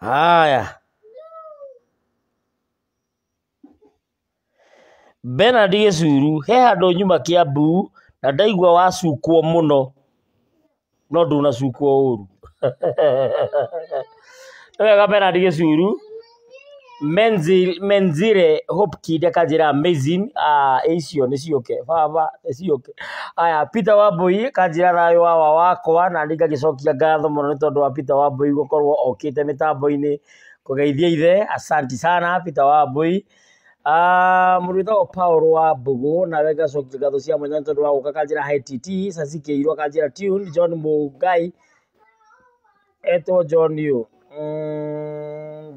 Haya. Bernard Gĩcuru, he handũ nyuma Kiambu na ndaigua wacukwo mũno no ndũnacukwo ũru. Nĩ wega Bernard Gĩcuru. Menzire Hopkid akanjĩra amazing. Ah, icio nĩ ciũke baba, nĩ ciũke. Aya, Peter Wambui akanjĩra thayũ wawa wakwa, na niĩ ngagĩcokia ngatho mũno nĩ tondũ wa Peter Wambui gũkorwo okĩte mĩtambo-inĩ kũgeithia ithe. Asanti sana Peter Wambui. Ah, mũndũ wĩtagwo Paul wa Mbũgũ nawe ngacokia ngatho cia mwanya nĩ tondũ wa gũka akanjĩra hi TT. Caci Kĩirũ akanjĩra tune. John Mũngai etwo John ũ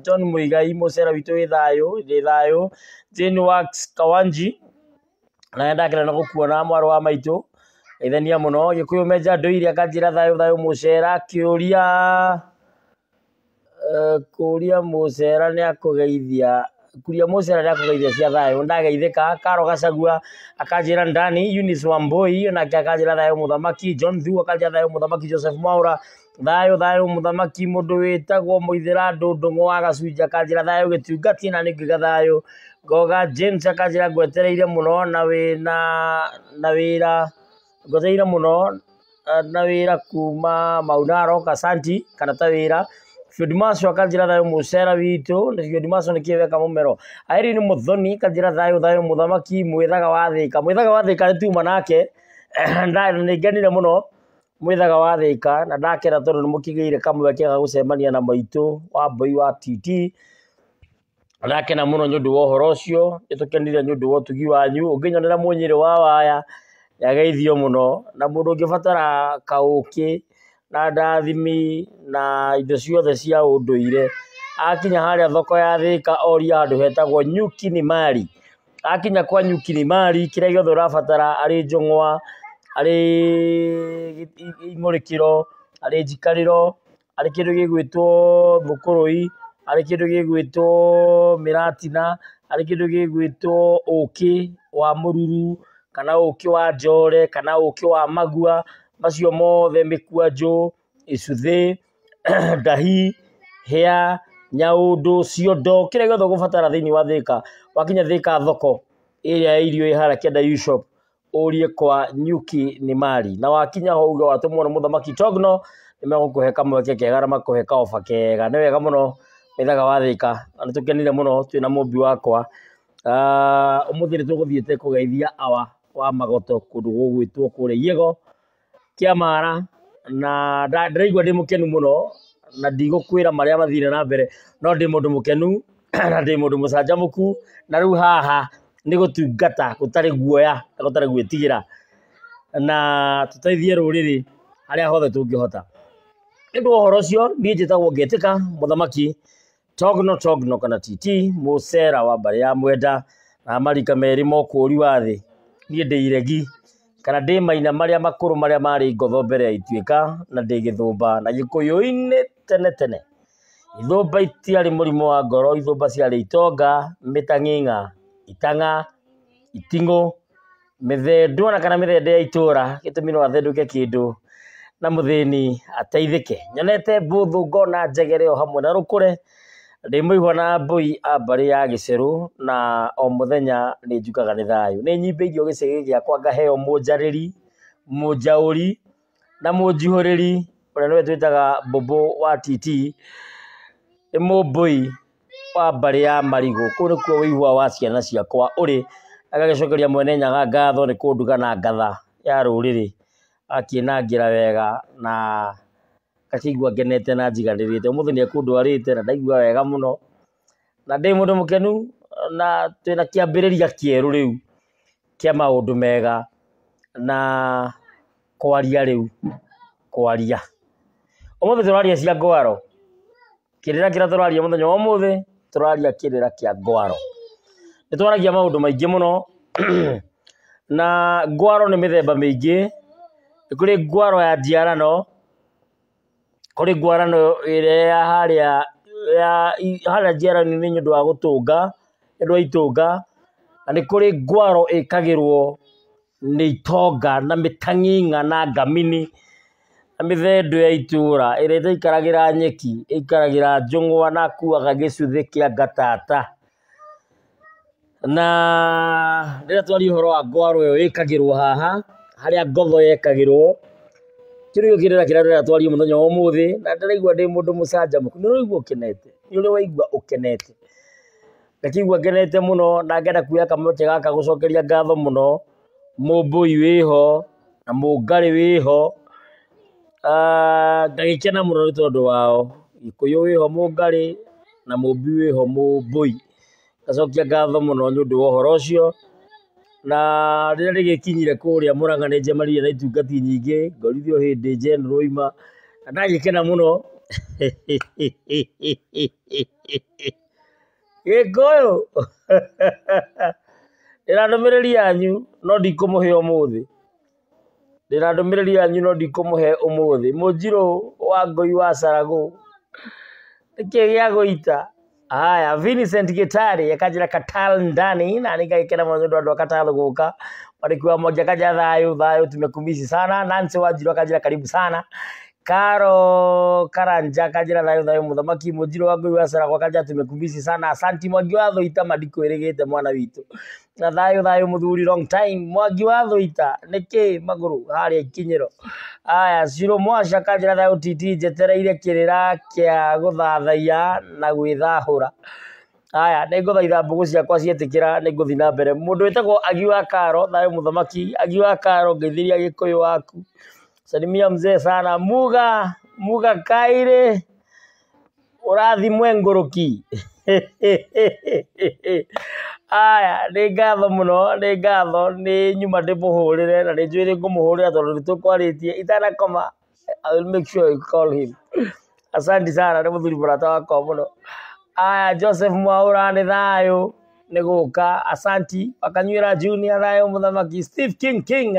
John Muigai mũcera witũ wĩ thayũ, ndĩ thayũ. Jane Wax Kawanji nawe ndakena nĩ gũkuona mwarĩ wa maitũ, geithania mũno. Gĩkũyũ Menja Ndũire akanjĩra thayũ thayũ mũcera. Kĩũria kũria mũcera nĩ akũgeithia, kuria mũcera nĩ akũgeithia cia thayũ, ndageithĩka. Karo Gacagua akanjĩra ndani. Eunice Wambui onake akanjĩra thayũ mũthamaki. John Thu akanjĩra thayũ mũthamaki. Joseph Mwaura thayũ thayũ mũthamaki. Mũndũ wĩtagwo Mũithĩra Ndũndũng'ũ wa Gacunjĩ akanjĩra thayũ gĩtungati, na nĩ ngĩga thayũ. Ngoga James akanjĩra ngwetereire mũno na wĩna na wĩra, ngwetereire mũno na wĩra kuma Mau Narok, asanti kana ta wĩra. Field Marshal akanjĩra thayũ mũcera witũ. Field Marshal nĩkĩĩ weka mũmero. Irene Muthoni akanjĩra thayũ thayũ mũthamaki. Mwĩthaga wa Thĩka, Mwĩthaga wa Thĩka nĩ tuma nake nĩ ngenire mũno Mwĩthaga wa Thĩka, na ndakena tondũ nĩ mũkĩgĩire kamweke ga gũcemania na maitũ wa Mbui wa TT. Ndakena mũno nĩ ũndũ wa ũhoro ũcio, nĩ tũkenire nĩ ũndũ wa ũtugi wanyu. Ũngĩnyonera mũnyĩrĩ wa waya nĩ ageithio mũno, na mũndũ ũngĩbatara kaũkĩ na ndathimi na indo ciothe cia ũndũire, akinya harĩa thoko ya Thĩka oria handũ hetagwo Nyuki ni Mali. Akinya kwa Nyuki ni Mali, kĩrĩa gĩothe ũrabatara, arĩ njũng'wa, arĩ ing'ũrĩkĩro, arĩ njikarĩro, arĩ kĩndũ gĩgwĩtwo thũkũrũi, arĩ kĩndũ gĩgwĩtwo mĩratina, arĩ kĩndũ gĩgwĩtwo ũkĩ wa mũruru, kana ũkĩ wa njore, kana ũkĩ wa magua, macio mothe mĩkwanjũ, icũthĩ, ndahi, hĩa, nyaũndũ, ciondo, kĩrĩa gĩothe ũgũbatara thĩinĩ wa Thĩka. Wakinya Thĩka thoko ĩrĩa ya irio ĩ harĩa Kenda U-Shop, ũrie kwa Nyuki ni Mali, na wakinya ho uge watũmwo nĩ mũthamaki Togno, nĩ megũkũhe kamweke kega na makũhe kaoba kega. Nĩ wega mũno Mwĩthaga wa Thĩka, na nĩ tũkenire mũno twĩna mũmbi wakwa. Ũmũthĩ nĩ tũgũthiĩte kũgeithia awa wa Magoto kũndũ gũgwĩtwo kũrĩa Iego Kĩamara, na ndĩraigua ndĩ mũkenu mũno, na ndigũkwĩra marĩa mathire na mbere, no ndĩ mũndũ mũkenu na ndĩ mũndũ mũcanjamũku, na rĩu haha nĩ gũtungata gũtarĩ guoya na gũtarĩ gwĩtigĩra, na tũteithie rũrĩrĩ harĩa hothe tũngĩhota. Nĩ ũndũ wa ũhoro ũcio, niĩ njĩtagwo Ngetĩka Mũthamaki Togno Togno kana TT mũcera wa mbarĩ ya Mwenda na marika merĩ mokũri wa thĩ. Niĩ ndĩ iregi kana ndĩ maina marĩa makũrũ marĩa marĩ ngotho mbere ya ituĩka, na ndĩ gĩthũmba na gĩkũyũ-inĩ tene tene. Ithũmba itiarĩ mũrimũ wa ngoro, ithũmba ciarĩ itonga, mĩtang'ing'a, itang'a, iting'ũ, mĩthendũ ona kana mĩthende ya itũra, gĩtũmi no athendũke kĩndũ na mũthĩni ateithĩke. Nyonete mbũthũ ngona njegere o hamwe na rũkũre, ndĩ mũihwa na mbũi a mbarĩ ya gĩcerũ, na o mũthenya nĩ njukaga nĩ thayũ. Nĩ nyimbĩirio gĩcegĩ gĩakwa ngaheo mũnjarĩri, mũnjaũri na mũnjihũrĩri, ũrĩa nĩwe twĩtaga mbũmbũ wa TT, nĩ mũmbũi wa mbarĩ ya Marigũ. Kũu nĩkuo wĩihwa wa ciana ciakwa ũrĩ. Agagĩcokeria mwene Nyaga ngatho nĩ kũnduga na ngatha ya rũrĩrĩ, akĩnangĩra wega na ngakĩigua ngenete na njiganĩrĩte. Ũmũthĩ nĩ ekũndwarĩte na ndaigua wega mũno, na ndĩ mũndũ mũkenu, na twĩna kĩambĩrĩria kĩerũ rĩu kĩa maũndũ mega na kwaria rĩu, kwaria. Ũmũthĩ tũraria cia ngwaro. Kĩrĩra kĩrĩa tũraria mũthenya wa ũmũthĩ, tũraria kĩrĩra kĩa ngwaro. Nĩ twaragia maũndũ maingĩ mũno, na ngwaro nĩ mĩthemba mĩingĩ. Nĩ kũrĩ ngwaro ya njiarano, kũrĩ ngwarano ĩrĩa ya harĩa ya harĩa njiarano-inĩ nĩ ũndũ wa gũtũnga, nĩ ũndũ wa itonga, na nĩ kũrĩ ngwaro ĩkagĩrwo nĩ itonga na mĩtang'ing'a na ngamini Na mĩthendũ ya itũra ĩrĩa ĩtaikaragĩra nyeki, ĩikaragĩra njũng'wa na akuaga gĩcuthĩ kĩa ngatata. Na rĩrĩa twaria ũhoro wa ngwaro ĩyo ĩkagĩrwo haha, harĩa ngotho yekagĩrwo, kĩu nĩkĩo kĩrĩra kĩrĩa ndĩrenda twarie mũthenya wa ũmũthĩ, na ndĩraigua ndĩ mũndũ mũcanjamũku. Nĩ ũraigua ũkenete? Nĩ ũrĩ waigua ũkenete? Ndakĩigua ngenete mũno na ngenda kuoya kamweke gaka gũcokeria ngatho mũno Mũmbũi wĩho na Mũngarĩ wĩho, ngagĩkena mũno nĩ tondũ wao. Gĩkũyũ wĩho Mũngarĩ na Mũmbi wĩho Mũmbũi. Ngacokia ngatho mũno nĩ ũndũ wa ũhoro ũcio, na rĩrĩa rĩgĩkinyire kũrĩa Mũrang'a nĩ njemanirie na itungati nyingĩ, ngorire o hĩndĩ General oima, na ndagĩkena mũno. Gĩkũyũ ndĩna ndũmĩrĩri yanyu no ndikũmũhe ũmũthĩ, ndĩna ndũmĩrĩri yanyu no ndikũmũhe ũmũthĩ. Mũnjirũ wa ngũi wa Caragũ, nĩkĩ gĩa gũita? Haya, Vincent Gitari akanjĩra Katal ndani na ningagĩkena mũno nĩ ũndũ wa andũ a Katal gũka. Marĩki wa Mwangi akanjĩra thayũ thayũ, tumekumisi sana. Nancy Wanjiru akanjĩra karibu sana. Karo Karanja akanjĩra thayũ thayũ mũthamaki. Mũnjirũ wa ngũi wa Caragũ akanjĩra tumekumisi sana. Asanti Mwangi wa Thũita, ma ndikwĩrĩgĩte mwana witũ. Na thayũ thayũ mũthuri, long time. Mwangi wa Thũita nĩkĩ magũrũ harĩa ikinyĩro. Aya, Ciro Mwasha akanjĩra thayũ titi, njetereire kĩrĩra kĩa gũthathaiya na gwĩthahũra. Aya, nĩ ngũthaitha mbũgũ ciakwa cietĩkĩra nĩ ngũthiĩ na mbere. Mũndũ wĩtagwo Agi wa Karo, thayũ mũthamaki. Agi wa Karo, ngeithĩria Gĩkũyũ waku. Salimia mzee sana. Muga, Muga Kaire, ũrathimwe ngũrũki. Aya, nĩ ngatho mũno, nĩ ngatho, nĩ nyuma ndĩmũhũrĩre na nĩ njũĩ nĩ ngũmũhũrĩra tondũ nĩ tũkwarĩtie itanakoma. I will make sure you call him. Asante sana, nĩ mũthuri mũrata wakwa mũno. Aya, Joseph Mwaũra nĩ thayũ nĩ gũka. Asanti Wakanyuĩra Junior, thayũ mũthamaki. Steve King King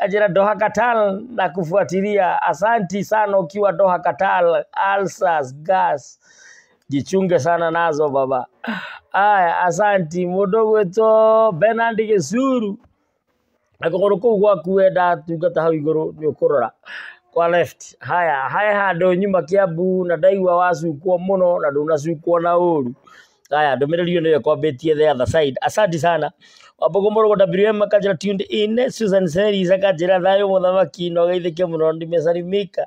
kanjĩra Doha Qatar na kufuatilia. Asanti sana ukiwa Doha Qatar. Alsas gas jichunge sana nazo baba. Aya, asanti mũndũ ũgwĩtwo Bernard Gĩcuru na kũgũrũ kũu gwaku wenda tungata hau igũrũ nĩ ũkũrora kwa left. Haya, haya handũ nyuma Kiambu na ndaigua wacukwo mũno na ndũnacukwo na ũru. Haya, ndũmĩrĩri ĩyo nĩyo ĩkwambĩtie the other side. Asante sana. Wambogo Mũrũgo WM akanjĩra tuned in. Susan Series akanjĩra thayũ mũthamaki na ũgeithĩke mũno nimesalimika.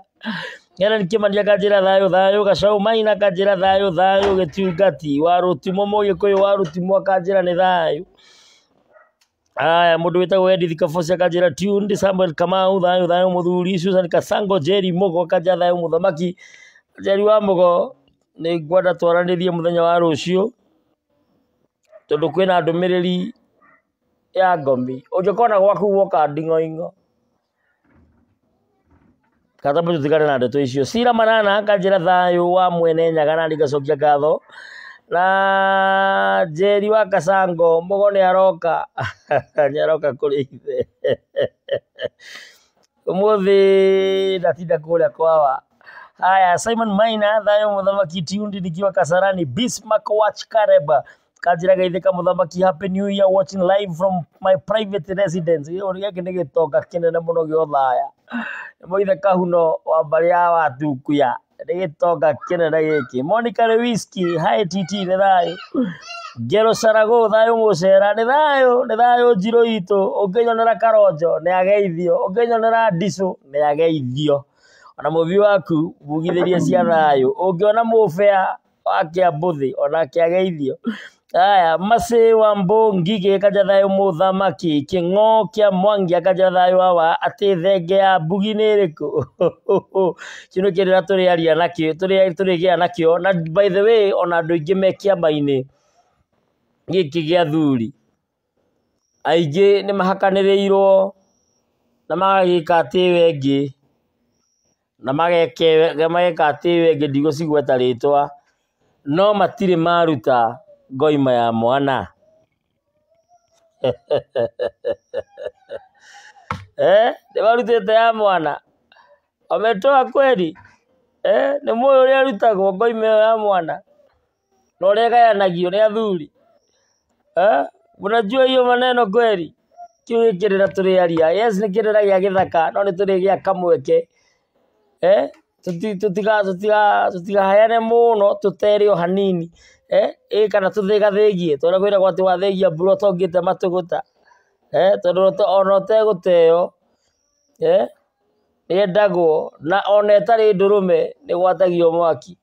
Helen Kimani akanjĩra thayũ thayũ. Gacau Maina akanjĩra thayũ thayũ. Gĩtungati wa Rũtimo Mũgĩkũyũ wa Rũtimo akanjĩra nĩ thayũ. Aya, mũndũ wĩtagwo Edith Kaboci akanjĩra tuned. Samuel Kamau thayũ thayũ mũthuri. Susan Kasango Jerry Mũgo akanjĩra thayũ mũthamaki. Jerry wa Mũgo nĩ ngwenda twaranĩrie mũthenya wa rũciũ tondũ kwĩna ndũmĩrĩri ya ngomi. Ũngĩkona gwaku woka nding'oing'o. Katambe tũtigane na ndeto icio. Cira Manana akanjĩra thayũ wa mwene Nyaga na ngacokia ngatho. Na Njeri wa Kasango Mũgo nĩ aroka nĩ aroka kũrĩ ithe. Ũmũthĩ ndatinda kũrĩa kwawa. Haya, Simon Maina thayũ mũthamaki tuned nikiwa Kasarani. Bismarck Watch Kareba kanjĩra geithĩka mũthamaki, happy new year, watching live from my private residence. Gĩkĩ gĩkĩ nĩ gĩtonga kĩnene mũno gĩa Othaya. Nĩ Mũithe Kahuno wa mbarĩ ya Watukuya. Nĩ gĩtonga kĩnene gĩkĩ. Monica Lewinsky, hi TT nĩ thayũ. Ngero Caragũ thayũ mũcera nĩ thayũ, nĩ thayũ njirũ itũ. Ũngĩnyonera Karonjo nĩ ageithio, ũngĩnyonera Ndicũ nĩ ageithio. Ona mũthiũ waku mugithĩrie cia thayũ. Ũngĩona mũbea wa Kĩambũthĩ onake ageithio. Aya, Macĩ wa Mbũngigĩ akanja thayũ mũthamaki. Kĩng'o kĩa Mwangi akanja thayũ awa atĩ thenge ya mbugi nĩ ĩrĩkũ? Kĩu nĩ kĩrĩra tũrĩaria nakĩo, tũrĩgĩa nakĩo. Na by the way, ona andũ aingĩ me kĩama-inĩ gĩkĩ gĩa athuri aingĩ nĩ mahakanĩrĩirwo na magagĩka atĩ ĩyo ĩngĩ na mageka atĩ ĩyo ĩngĩ ndigũcigweta rĩtwa, no matirĩ maruta ngoima ya mwana. Nĩ marutĩte ya mwana? Wametoa kweli? Nĩ mũĩ ũrĩa ĩrutagwo ngoima ĩyo ya mwana na ũrĩa ĩgayanagio nĩ athuri? Mnajua hiyo maneno kweli? Kĩu nĩ kĩrĩra tũrĩaria. Yes, nĩ kĩrĩra gĩa gĩthaka no nĩ tũrĩgĩa kamweke Eh, tũtikahayane mũno, tũtere o hanini. Eh, ĩ kana tũthĩgathĩgie, tondũ kwĩragwo atĩ wathĩgia mbura ũtongĩte matũgũta. Eh, tondũ ona ũtegũteo, eh, nĩendagwo na ona ĩtarĩ ndũrũme nĩgwatagio mwaki.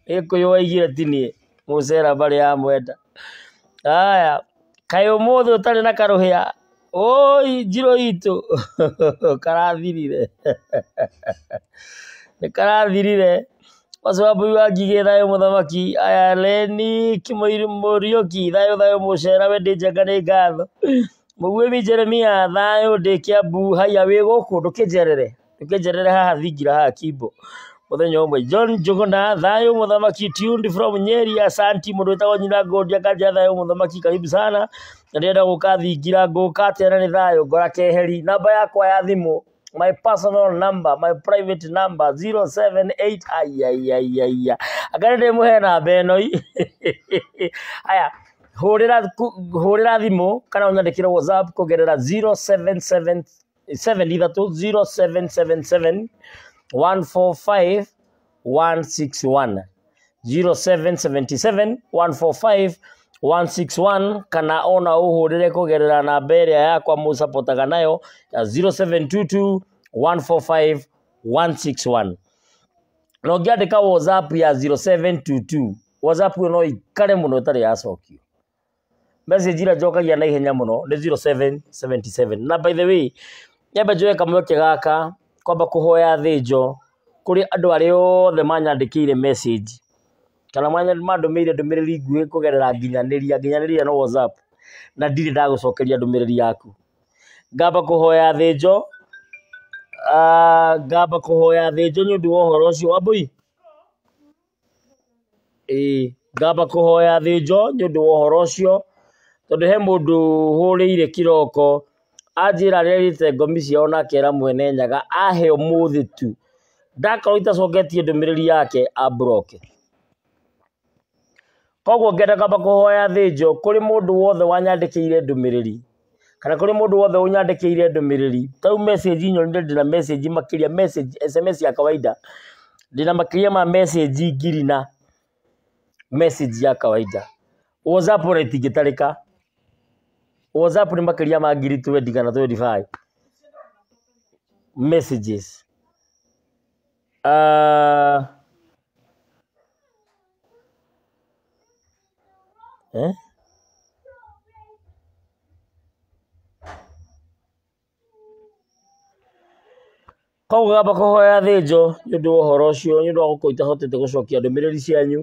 Gĩkũyũ waigire ti niĩ, mũcera mbarĩ ya mwenda. Aya, kaĩ ũmũthĩ ũtarĩ na karũhĩa? Ũi njirũ itũ karathirire. Nĩ karathirire. Wambui wa Ngigĩ thayũ mũthamaki. Aya Leni Mũriũki thayũ thayũ mũcera we ndĩ njenga nĩ ngatho. Mũguĩmi Jeremia thayũ ndĩ Kiambu. Haiya wĩ gũkũ ndũkĩnjerere. Ndũkĩnjerere haha thingira haha Kimbo mũthenya ũmwe. John Njuguna thayũ mũthamaki tuned from Nyeri. Asanti. Mũndũ wĩtagwo Nyina Ngondi akanjĩra thayũ mũthamaki karibu sana. Na ndĩrenda gũka thingira ngũka atĩa na nĩ thayũ ngora keheri. Namba yakwa ya thimũ, my personal number, my private number 078 aiaiaiaia anga nĩ ndĩmũhe namba ĩno i. Aya, hũrĩra thimũ kana ũnyandĩkĩre WhatsApp kũgerera 077 73 0777 145 161 0777 145 161 kana ona ũhũrĩre kũgerera namba ĩrĩa yakwa mũcapotaga nayo ya 0722 145 161. Na ũngĩandĩka WhatsApp ya 0722, WhatsApp ĩyo no ikare mũno ĩtarĩ yacokio. Message ĩrĩa njokagia na ihenya mũno nĩ 0777. Na by the way, nyambe njoe kamweke gaka kwamba kũhoya thĩnjo kũrĩ andũ arĩa othe manyandĩkĩire message kana mandũmĩire ndũmĩrĩri nguhĩ kũgerera nginyanĩria nginyanĩria no WhatsApp, na ndirĩ ndagũcokeria ndũmĩrĩri yaku. Ngamba kũhoya thĩnjo, ngamba kũhoya thĩnjo nĩ ũndũ wa ũhoro ũcio. Wambui, ĩĩ ngamba kũhoya thĩnjo nĩ ũndũ wa ũhoro ũcio, tondũ he mũndũ hũrĩire kĩroko anjĩra arerĩte ngomi ciao na akera mwene Nyaga ahe ũmũthĩ tu, ndakorwo itacoketie ndũmĩrĩri yake ambroke. Koguo ngenda kwamba kũhoya thĩnjo kũrĩ mũndũ wothe wanyandĩkĩire ndũmĩrĩri kana kũrĩ mũndũ wothe ũnyandĩkĩire ndũmĩrĩri. Tau message nyonire ndĩna message makĩria message SMS ya kawaida, ndĩna makĩria ma message ngiri na message ya kawaida. WhatsApp ona itingĩtarĩka. WhatsApp nĩ makĩria ma ngiri 20 kana 25 messages. Eh? Koguo ngamba kũhoya thĩnjo nĩ ũndũ wa ũhoro ũcio, nĩ ũndũ wa gũkorwo itahotete gũcokia ndũmĩrĩri cianyu.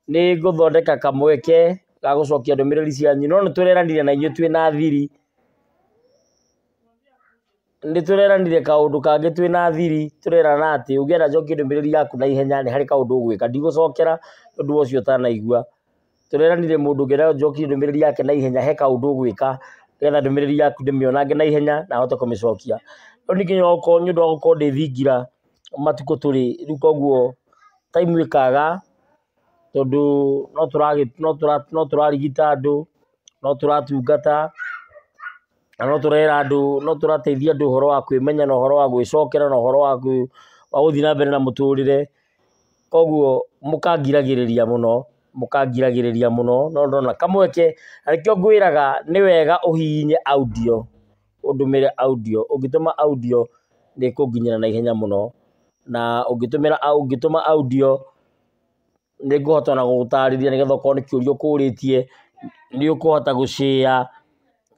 Nĩ ngũthondeka kamweke ga gũcokia ndũmĩrĩri cianyu, no nĩ tũreranire na inyuĩ twĩna thiri. Nĩ tũreranire kaũndũ kangĩ twĩna thiri, tũrerana atĩ ũngĩenda njokie ndũmĩrĩri yaku na ihenya nĩ harĩ kaũndũ ũgwĩka. Ndigũcokera ũndũ ũcio ũtanaigua. Tũreranire mũndũ ũngĩenda njokie ndũmĩrĩri yake na ihenya he kaũndũ ũgwĩka nĩgetha ndũmĩrĩri yaku ndĩmĩonange na ihenya na hote kũmĩcokia. No ningĩ nĩ ũndũ wa gũkorwo ndĩ thingira matukũ tũrĩ, rĩu koguo time ĩkaga tondũ no tũrarigita andũ, no tũratungata na no tũrera andũ, no tũrateithia andũ ũhoro wa kwĩmenya na ũhoro wa gwĩcokera na ũhoro wa gũthiĩ na mbere na mũtũrĩre. Koguo mũkangiragĩrĩria mũno, mũkangiragĩrĩria mũno, no ndona kamweke na nĩkĩo ngwĩraga nĩ wega ũhihinye audio, ũndũmĩre audio. Ũngĩtũma audio nĩ ĩkũnginyĩra na ihenya mũno, na ũngĩtũma audio nĩ ngũhota ona gũgũtarĩria nĩgetha okorwo nĩ kĩũria ũkũrĩtie nĩ ũkũhota gũshare,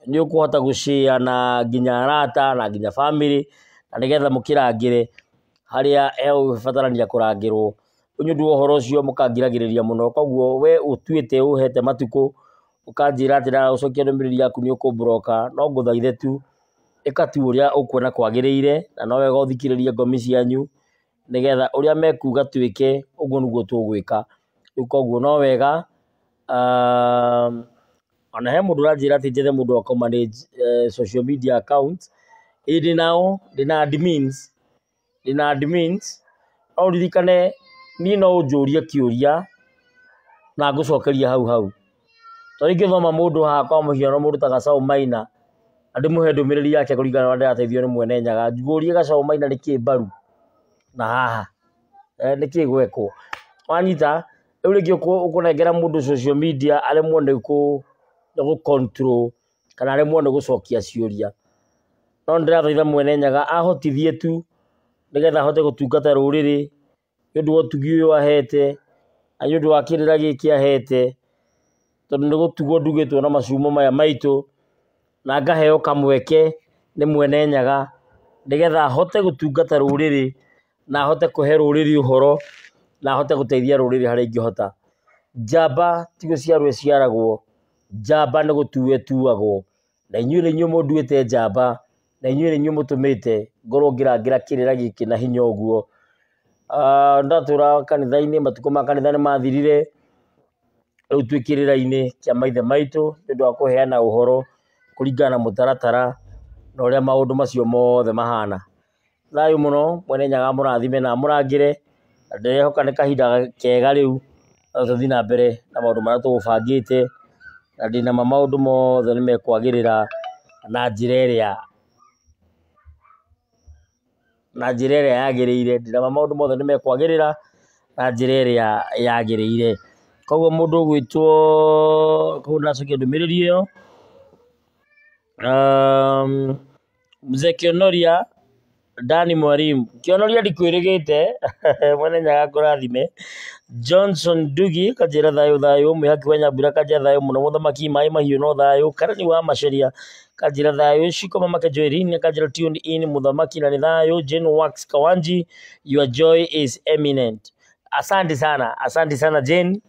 nĩ ũkũhota gũshare na nginya arata na nginya bamĩrĩ, na nĩgetha mũkĩrangĩre harĩa hegũbatarania kũrangĩrwo. Rĩu nĩ ũndũ wa ũhoro ũcio mũkangiragĩrĩria mũno. Koguo we ũtuĩte ũhete matukũ ũkanjĩra atĩ ndagũcokia ndũmĩrĩri yaku nĩ ũkũmburoka, no ngũthaithe tu ĩka tu ũrĩa ũkuona kwagĩrĩire, na no wega ũthikĩrĩrie ngomi cianyu nĩgetha ũrĩa mekuga twĩke ũguo nĩguo tũgwĩka. Rĩu koguo no wega, ona he mũndũ ũranjĩra atĩ njethe mũndũ wa kũ manage social media account. Ĩĩ ndĩnao, ndĩna admins, ndĩna admins. No ũririkane niĩ no ũnjũrie kĩũria na ngũcokerie hau hau. Tondũ ingĩthoma mũndũ haha kwa mũhiano mũndũ ta Gacau Maina na ndĩmũhe ndũmĩrĩri yake kũringana na ũrĩa ndĩrateithio nĩ mwene Nyaga, ngũrie Gacau Maina nĩkĩ mbaru? Na haha nĩkĩ gwekwo wanyita rĩu rĩngĩ ũkũnengera mũndũ social media aremwo nĩ gũ control kana aremwo nĩ gũcokia ciũria. No nĩndĩrathaitha Mwene Nyaga ahotithie tu nĩgetha ahote gũtungata rũrĩrĩ nĩ ũndũ wa ũtugi ũyũ ahete na nĩ ũndũ wa kĩrĩra gĩkĩ ahete, tondũ nĩ gũtugwo ndugĩtwo na macumo maya maitũ na ngaheo kamweke nĩ Mwene Nyaga nĩgetha hote gũtungata rũrĩrĩ na hote kũhe rũrĩrĩ ũhoro na hote gũteithia rũrĩrĩ harĩa ingĩhota. Njamba ti gũciarwo ĩciaragwo, njamba nĩ gũtuo ĩtuagwo, na inyuĩ nĩ inyuĩ mũnduĩte njamba, na inyuĩ nĩ inyuĩ mũtũmĩte ngorwo ngĩrangĩra kĩrĩra gĩkĩ na hinya ũguo. Ndatũra kanitha-inĩ, matukũ ma kanitha nĩ mathirire, rĩu twĩ kĩrĩra-inĩ kĩa maithe maitũ nĩ ũndũ wa kũheana ũhoro kũringana na mũtaratara na ũrĩa maũndũ macio mothe mahana. Thayũ mũno, Mwene Nyaga amũrathime na amũrangĩre, na ndĩrehoka nĩ kahinda kega rĩu no tũthiĩ na mbere na maũndũ marĩa tũgũbangĩte, na ndĩna ma maũndũ mothe nĩ mekwagĩrĩra na njĩra ĩrĩa yagĩrĩire, ndĩna ma maũndũ mothe nĩ mekwagĩrĩra na njĩra ĩrĩa yagĩrĩire. Koguo mũndũ ũgwĩtwo, koguo ndacokia ndũmĩrĩri ĩyo, Mzee Kionoria Dani Mwalimu. Kionoria ndikwĩrĩgĩte Mwene Nyaga akũrathime. Johnson Ndugi kanjĩra thayũ thayũ, Mwĩhaki wa Nyambura kanjĩra thayũ mũno, Mũthamaki maĩ mahiũ no thayũ, Karani wa Macharia kanjĩra thayũ, Shiko Mama Joeline kanjĩra tune in Mũthamaki na nĩ thayũ, Jane Wax Kawanji, your joy is eminent. Asante sana, asante sana Jane,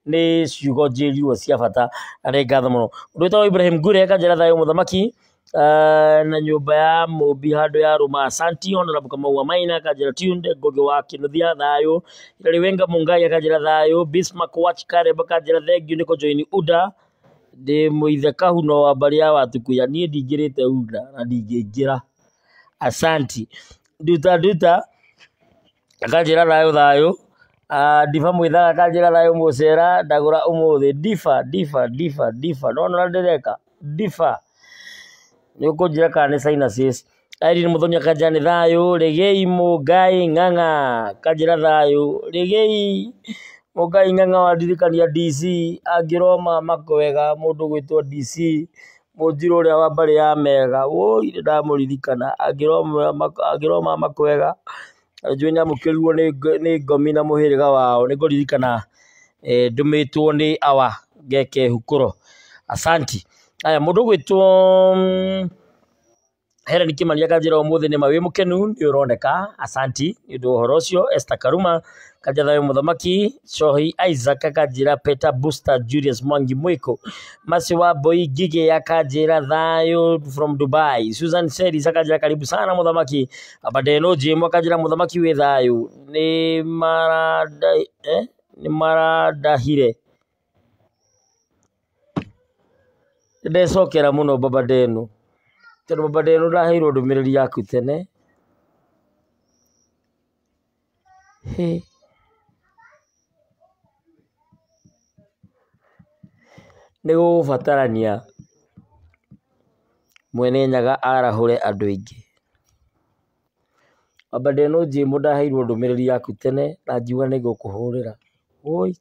nĩ ciugo njĩrirwo cia bata na nĩ ngatho mũno. Ũndũ wĩtagwo Ibrahim Gure kanjĩra thayũ Mũthamaki, na nyũmba ya mũmbi handũ ya rũma. Asanti. Honorable Kamau wa Maina kanjĩra tuned. Ngugi wa Kinuthia thayũ. Hilary Wenga Mungai akanjĩra thayũ. Bismarck Watch Karemba kanjĩra thank you nĩ kũjoin UDA. Ndĩ mũithe kahuno wa mbarĩ ya Watukuya, niĩ ndingĩrĩte UDA na ndingĩingĩra. Asanti. Nduta Nduta akanjĩra thayũ thayũ. Ndiba Mwithaga akanjĩra thayũ mũcera ndagũra ũmũthĩ. Ndiba Ndiba Ndiba Ndiba nona ũrĩa ndĩreka Ndiba nĩ ũkũnjĩra kana nĩ sinuses. Irene Muthoni akanjĩra nĩ thayũ. Regei Mũngai Ng'ang'a akanjĩra thayũ. Regei Mũngai Ng'ang'a wandirikania DC angĩroma makwega mũndũ ũgwĩtwo DC mũnjirũ ũrĩa wa mbarĩ ya Mega, woi nĩ ndamũririkana angĩroma makwega njũĩ nĩ amũkĩrirwo nĩ ngomi na mũhĩrĩga wao. Nĩ ngũririkana ndũmĩtwo nĩ awa ngeke hukũro. Asanti. Aya, mũndũ ũgwĩtwo Helen Kimani akanjĩra ũmũthĩ nĩ ma wĩ mũkenu nĩ ũroneka. Asanti nĩ ũndũ wa ũhoro ũcio. Esther Karuma kanjĩra thayũ Mũthamaki. Shohi Isaac akanjĩra Peter Booster Julius Mwangi Mwiko. Masi wa Boy Gige akanjĩra thayũ from Dubai. Susan Seris akanjĩra karibu sana Mũthamaki. Abadeno Jim akanjĩra Mũthamaki wĩ thayũ. Nĩ marandahire. Ndecokera mũno Baba Deno, tondũ Baba Deno ndaheirwo ndũmĩrĩri yaku tene. Hĩ. Nĩ gũgũbatarania Mwene Nyaga arahũre andũ aingĩ. Baba Deno Jim ndaheirwo ndũmĩrĩri yaku tene na ngiuga nĩ ngũkũhũrĩra. Woi.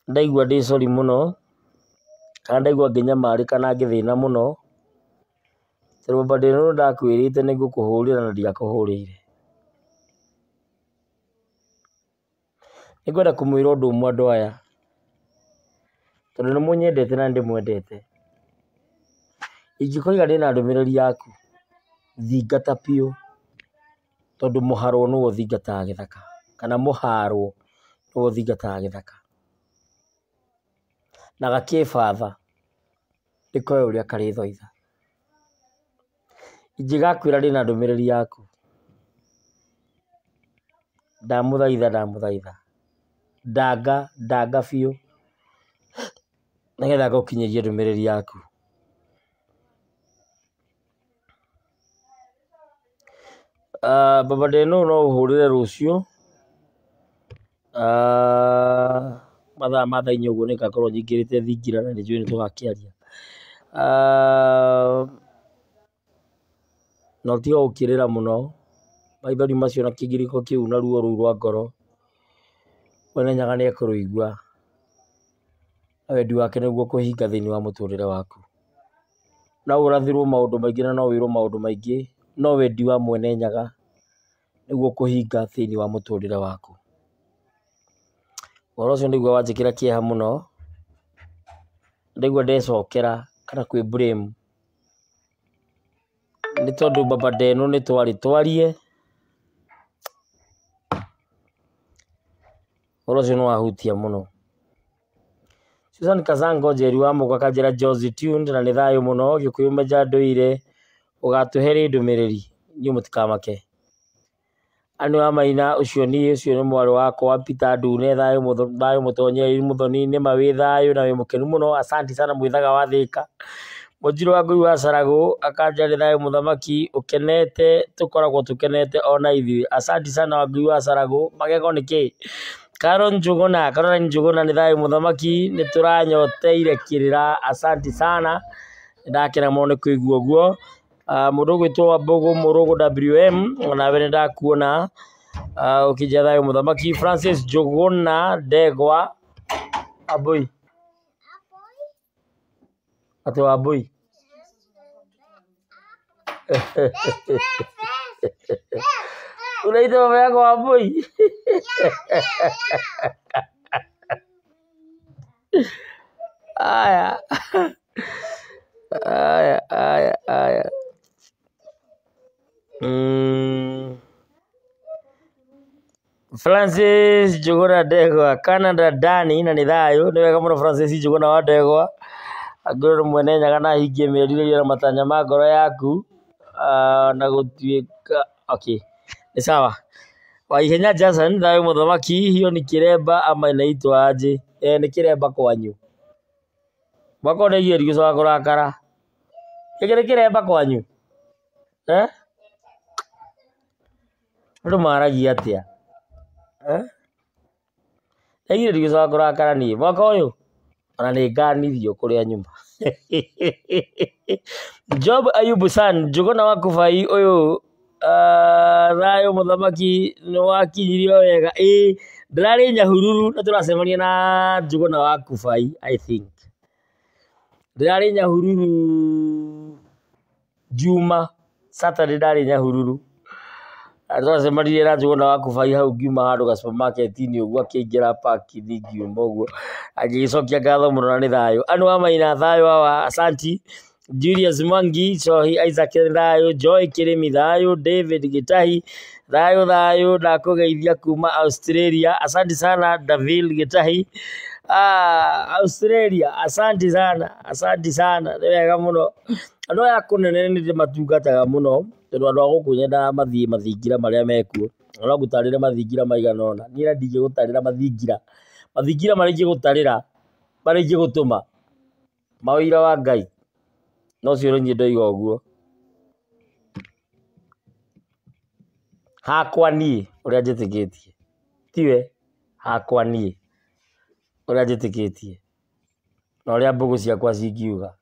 Ndaigua ndĩ sorry mũno kana ndaigua ngĩnyamarĩka na ngĩthĩna mũno, tondũ Baba Deno ndakwĩrĩte nĩ ngũkũhũrĩra na ndiakũhũrĩire. Nĩngwenda kũmwĩra ũndũ ũmwe andũ aya, tondũ nĩ mũnyendete na nĩ ndĩmwendete. Ingĩkoiga ndĩna ndũmĩrĩri yaku, thingata biũ, tondũ mũharwo nĩwe ũthingataga gĩthaka, kana mũharwo nĩwe ũthingataga gĩthaka. Na gakĩbatha nĩkoĩ ũrĩa karĩthoitha. Ingĩgakwĩra ndĩna ndũmĩrĩri yaku, ndamũthaitha ndamũthaitha, ndanga ndanga biũ nĩgetha ngũkinyĩrie ndũmĩrĩri yaku. Baba Deno no ũhũrĩre rũciũ mathaa ma thaa inya ũguo nĩngakorwo nyingĩrĩte thingira na nĩnjũĩ nĩtũgakĩaria. Na ũtige gũkĩrĩra mũno, maithori macio na kĩgirĩko kĩu na ruo rũu rwa ngoro, Mwene Nyaga nĩ ekũrũigua na wendi wake nĩguo kũhinga thĩinĩ wa mũtũrĩre waku. No ũrathĩrwo maũndũ maingĩ na no wĩrwo maũndũ maingĩ, no wendi wa Mwene Nyaga nĩguo kũhinga thĩinĩ wa mũtũrĩre waku. Ũhoro ũcio nĩguo wanjĩkĩra kĩeha mũno, ndaigua ndecokera kana kwĩ blame nĩ tondũ baba Ndeno nĩ twarĩ twarie, ũhoro ũcio nĩ wahutia mũno. Susan Kazango Njeri wa Mũga Kanjĩra Josie tuned na nĩ thayũ mũno Gĩkũyũ Meja Ndũire ũgatũhe rĩ ndũmĩrĩri inyuĩ mũtikamake. Anne wa Maina ũcio niĩ ũcio nĩ mwarĩ wakwa Peter Ndune thayũ thayũ mũtonye Mũthoni nĩma wĩ thayũ na wĩ mũkenu mũno asanti sana mwĩthaga wa Thĩka. Mũnjirũ wa Ngui wa Caragũ akanjĩra nĩ thayũ mũthamaki ũkenete tũkoragwo tũkenete ona ithuĩ asanti sana wa Ngui wa Caragũ magego nĩ kĩ? Carol Njuguna Caroline Njuguna nĩ thayũ mũthamaki nĩ tũranyoteire kĩrĩra asanti sana nĩndakena mũno nĩ kũigua ũguo. Mũndũ ũgwĩtwo Wambũgũ Mũrũgũ WM onawe nĩ ndakuona ũkĩnjĩra thayũ mũthamaki. Francis Njuguna Ndegwa Ambũi atĩ Wambũi unaita baba yako Wambũi? Aya aya aya aya. Francis Njuguna Ndegwa Canada Dani na nĩ thayũ nĩ wega mũno Francis Njuguna wa Ndegwa angĩrwo nĩ Mwene Nyaga na ahingie merirĩria na matanya ma ngoro yaku na gũtuĩka okay nĩ sawa. Waihenya Jason thayũ mũthamaki hiyo ni kĩremba ama inaitwa aje? Eh, nĩ kĩremba kwanyu mwaka ũyũ nĩaigire ndigũcoka kũrakara gĩkĩ nĩ kĩremba kwanyu eh? Andũ maragia atĩa eh? Ndaigire ndigũcoka kũrakara niĩ mwaka ũyũ ona nĩ nganirio kũrĩa nyuma. Job Ayubu San Njuguna wa Kubai ũyũ thayũ mũthamaki nĩ wakinyirio wega ĩĩ ndĩrarĩ Nyahururu na tũracemania na Njuguna wa Kubai I think ndĩrarĩ Nyahururu Juma Saturday ndarĩ Nyahururu twacemanirie na Njuguna wa Kubai hau ngiuma handũ ga supermarket-inĩ ũguo akĩingĩra parking ngiuma ũguo agĩgĩcokia ngatho mũno na nĩ thayũ. Anne wa Maina thayũ awa asanti. Julius Mwangi Cohi Isaac thayũ Joy Kĩrĩmi thayũ David Gĩtahi thayũ thayũ ndakũgeithia kuma Australia asanti sana Davil Gĩtahi Australia asanti sana asanti sana nĩ wega mũno. Andũ aya kũnene nĩ ndĩmatungataga mũno tondũ andũ a gũkũ nyendaga mathiĩ mathingira marĩa mekuo na no ngũtarĩre mathingira maigana ũna niĩ na ndingĩgũtarĩra mathingira mathingira marĩa ingĩgũtarĩra marĩa ingĩgũtũma mawĩira wa Ngai no ũcio nĩ niĩ ndoiga ũguo hakwa niĩ ũrĩa njĩtĩkĩtie tiwe hakwa niĩ ũrĩa njĩtĩkĩtie na ũrĩa mbũgũ ciakwa cingiuga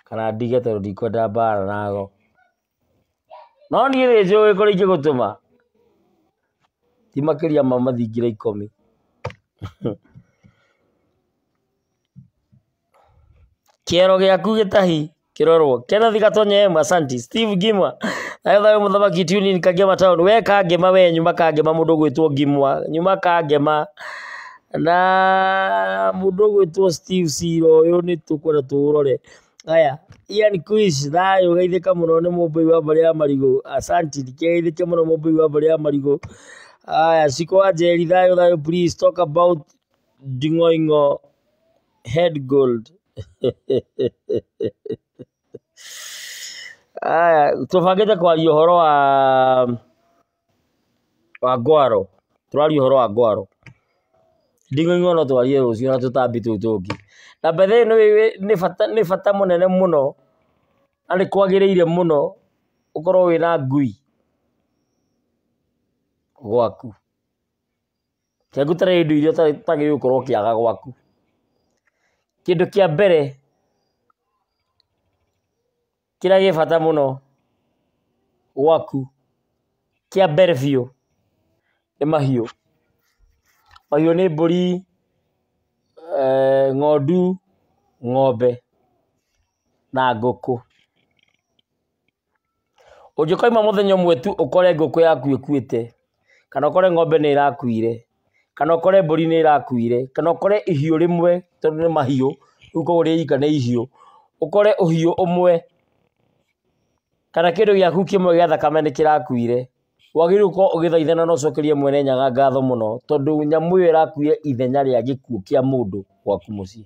kana ndige tondũ ndikwenda mbara nago no niĩ nĩ njũĩ kũrĩa ingĩgũtũma ti makĩria ma mathingira ikũmi. Kĩero gĩaku Gĩtahi kĩrorwo Kenneth Gatonye M asanti Steve Gimwa thayũ thayũ mũthamaki tune in Kangema town we Kangema we nyuma Kangema mũndũ ũgwĩtwo Gimwa nyuma Kangema na mũndũ ũgwĩtwo Steve Cira ũyũ nĩ tũkwenda tũũrore. Aya Ian Quiz thayũ geithĩka mũno nĩ mũmbũi wa mbarĩ ya marigũ asanti ndikegeithĩke mũno mũmbũi wa mbarĩ ya marigũ. Aya Shiko wa Njeri thayũ thayũ please talk about Nding'oing'o head gold. Aya tũbangĩte kwaria ũhoro wa ngwaro tũraria ũhoro wa ngwaro Nding'oing'o no twarie rũciũ na tũtambi tũu tũngĩ na by the way nĩ bata mũnene mũno na nĩ kwagĩrĩire mũno ũkorwo wĩna ngui gwaku. Reke ngũtarĩrie indo iria ũtagĩrĩirwo gũkorwo ũkĩaga gwaku. Kĩndũ kĩa mbere Kĩrĩa gĩ bata mũno gwaku kĩa mbere biũ nĩ mahiũ. Mahiũ nĩ mbũri, ng'ondu, ng'ombe na ngũkũ. Ũngĩkoima mũthenya ũmwe tu ũkore ngũkũ yaku ĩkuĩte, kana ũkore ng'ombe nĩ ĩrakuire, kana ũkore mbũri nĩ ĩrakuire, kana ũkore ihiũ rĩmwe tondũ nĩ mahiũ, rĩu koguo rĩ ika nĩ ihiũ, ũkore ũhiũ ũmwe kana kĩndũ gĩaku kĩmwe gĩa thakame nĩ kĩrakuire, wagĩrĩirwo gũkorwo ũgĩthaithana na ũcokerie mwene Nyaga ngatho mũno tondũ nyamũ ĩyo ĩrakuire ithenya rĩa gĩkuũ kĩa mũndũ gwaku mũciĩ.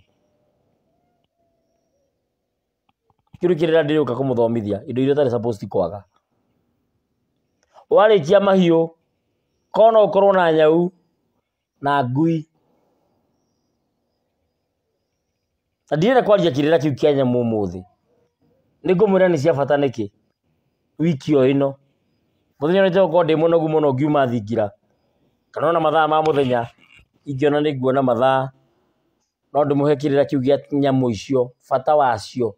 Kĩu nĩ kĩrĩra ndĩrĩũka kũmũthomithia indo iria ũtarĩ supposed kwaga. Warĩkia mahiũ, korwo no ũkorwo na nyau na ngui. Na ndirenda kwaria kĩrĩra kĩu kĩa nyamũ ũmũthĩ. Nĩngũmwĩra nĩ cia bata nĩkĩ wiki o ĩno. Mũthenya ũrĩa nĩngũkorwo ndĩ mũnogu mũno ngiuma thingira kana ona mathaa ma mũthenya ingĩona nĩ nguona mathaa no ndĩmũhe kĩrĩra kĩu gĩa nyamũ icio, bata wacio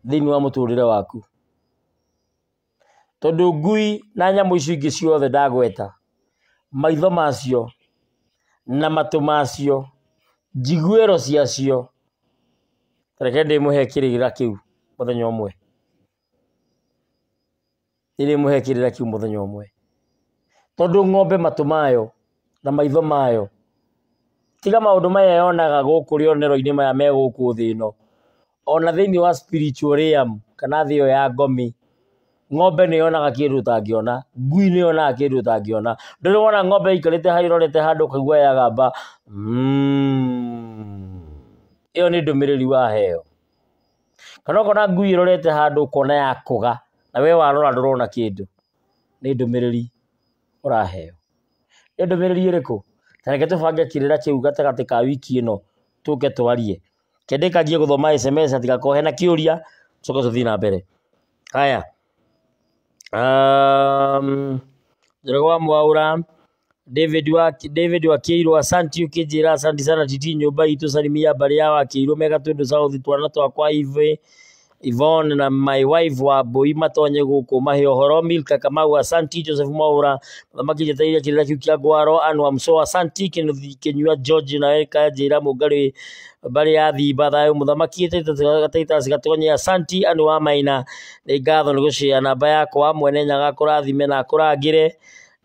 thĩinĩ wa mũtũrĩre waku. Tondũ ngui na nyamũ icio ingĩ ciothe ndagweta, maitho macio na matũ macio, njiguĩro ciacio, reke ndĩmũhe kĩrĩra kĩu mũthenya ũmwe. Nĩndĩmũhe kĩrĩra kĩu mũthenya ũmwe. Tondũ ng'ombe matũ mayo na maitho mayo, tiga maũndũ maya yonaga gũkũ rĩonero-inĩ maya me gũkũ thĩ ĩno, ona thĩinĩ wa spiritual realm kana thĩ ĩyo ya ngomi, ng'ombe nĩ yonaga kĩndũ ũtangĩona, ngui nĩ yonaga kĩndũ ũtangĩona. Ndũrĩ wona ng'ombe ĩikarĩte harĩa ĩrorete handũ ũkaigua yagamba ĩyo nĩ ndũmĩrĩri waheo. Kana ũkona ngui ĩrorete handũ ũkona yakũga na we warora ndũrona kĩndũ, nĩ ndũmĩrĩri ũraheo. Nĩ ndũmĩrĩri ĩrĩkũ? Ta reke tũbange kĩrĩra kĩu gatagatĩ ka wiki ĩno tũke twarie. Reke ndĩkanjie gũthoma SMS hatigakorwo hena kĩũria tũcoke tũthiĩ na mbere. Haya, Njoroge wa Mwaũra, David wa Kĩirũ, asanti ũkĩnjĩra asanti sana titi nyũmba itũ salimia mbarĩ ya Wakĩirũ mega Tũndũ South twana twakwa Ivy Yvonne na my wife wa Mbui matonye gũkũ mahe ũhoro. Milka Kamau asanti. Joseph Mwaũra mũthamaki njetereire kĩrĩra kĩu kĩa ngwaro. Anne wa Msoa asanti. Kĩnyua George nawe kanjĩra Mũngarĩ mbarĩ ya Thimba thayũ mũthamaki. Titus Gatonye asanti. Anne wa Maina nĩ ngatho nĩ gũshare namba yakwa. Mwene Nyaga akũrathime na akũrangĩre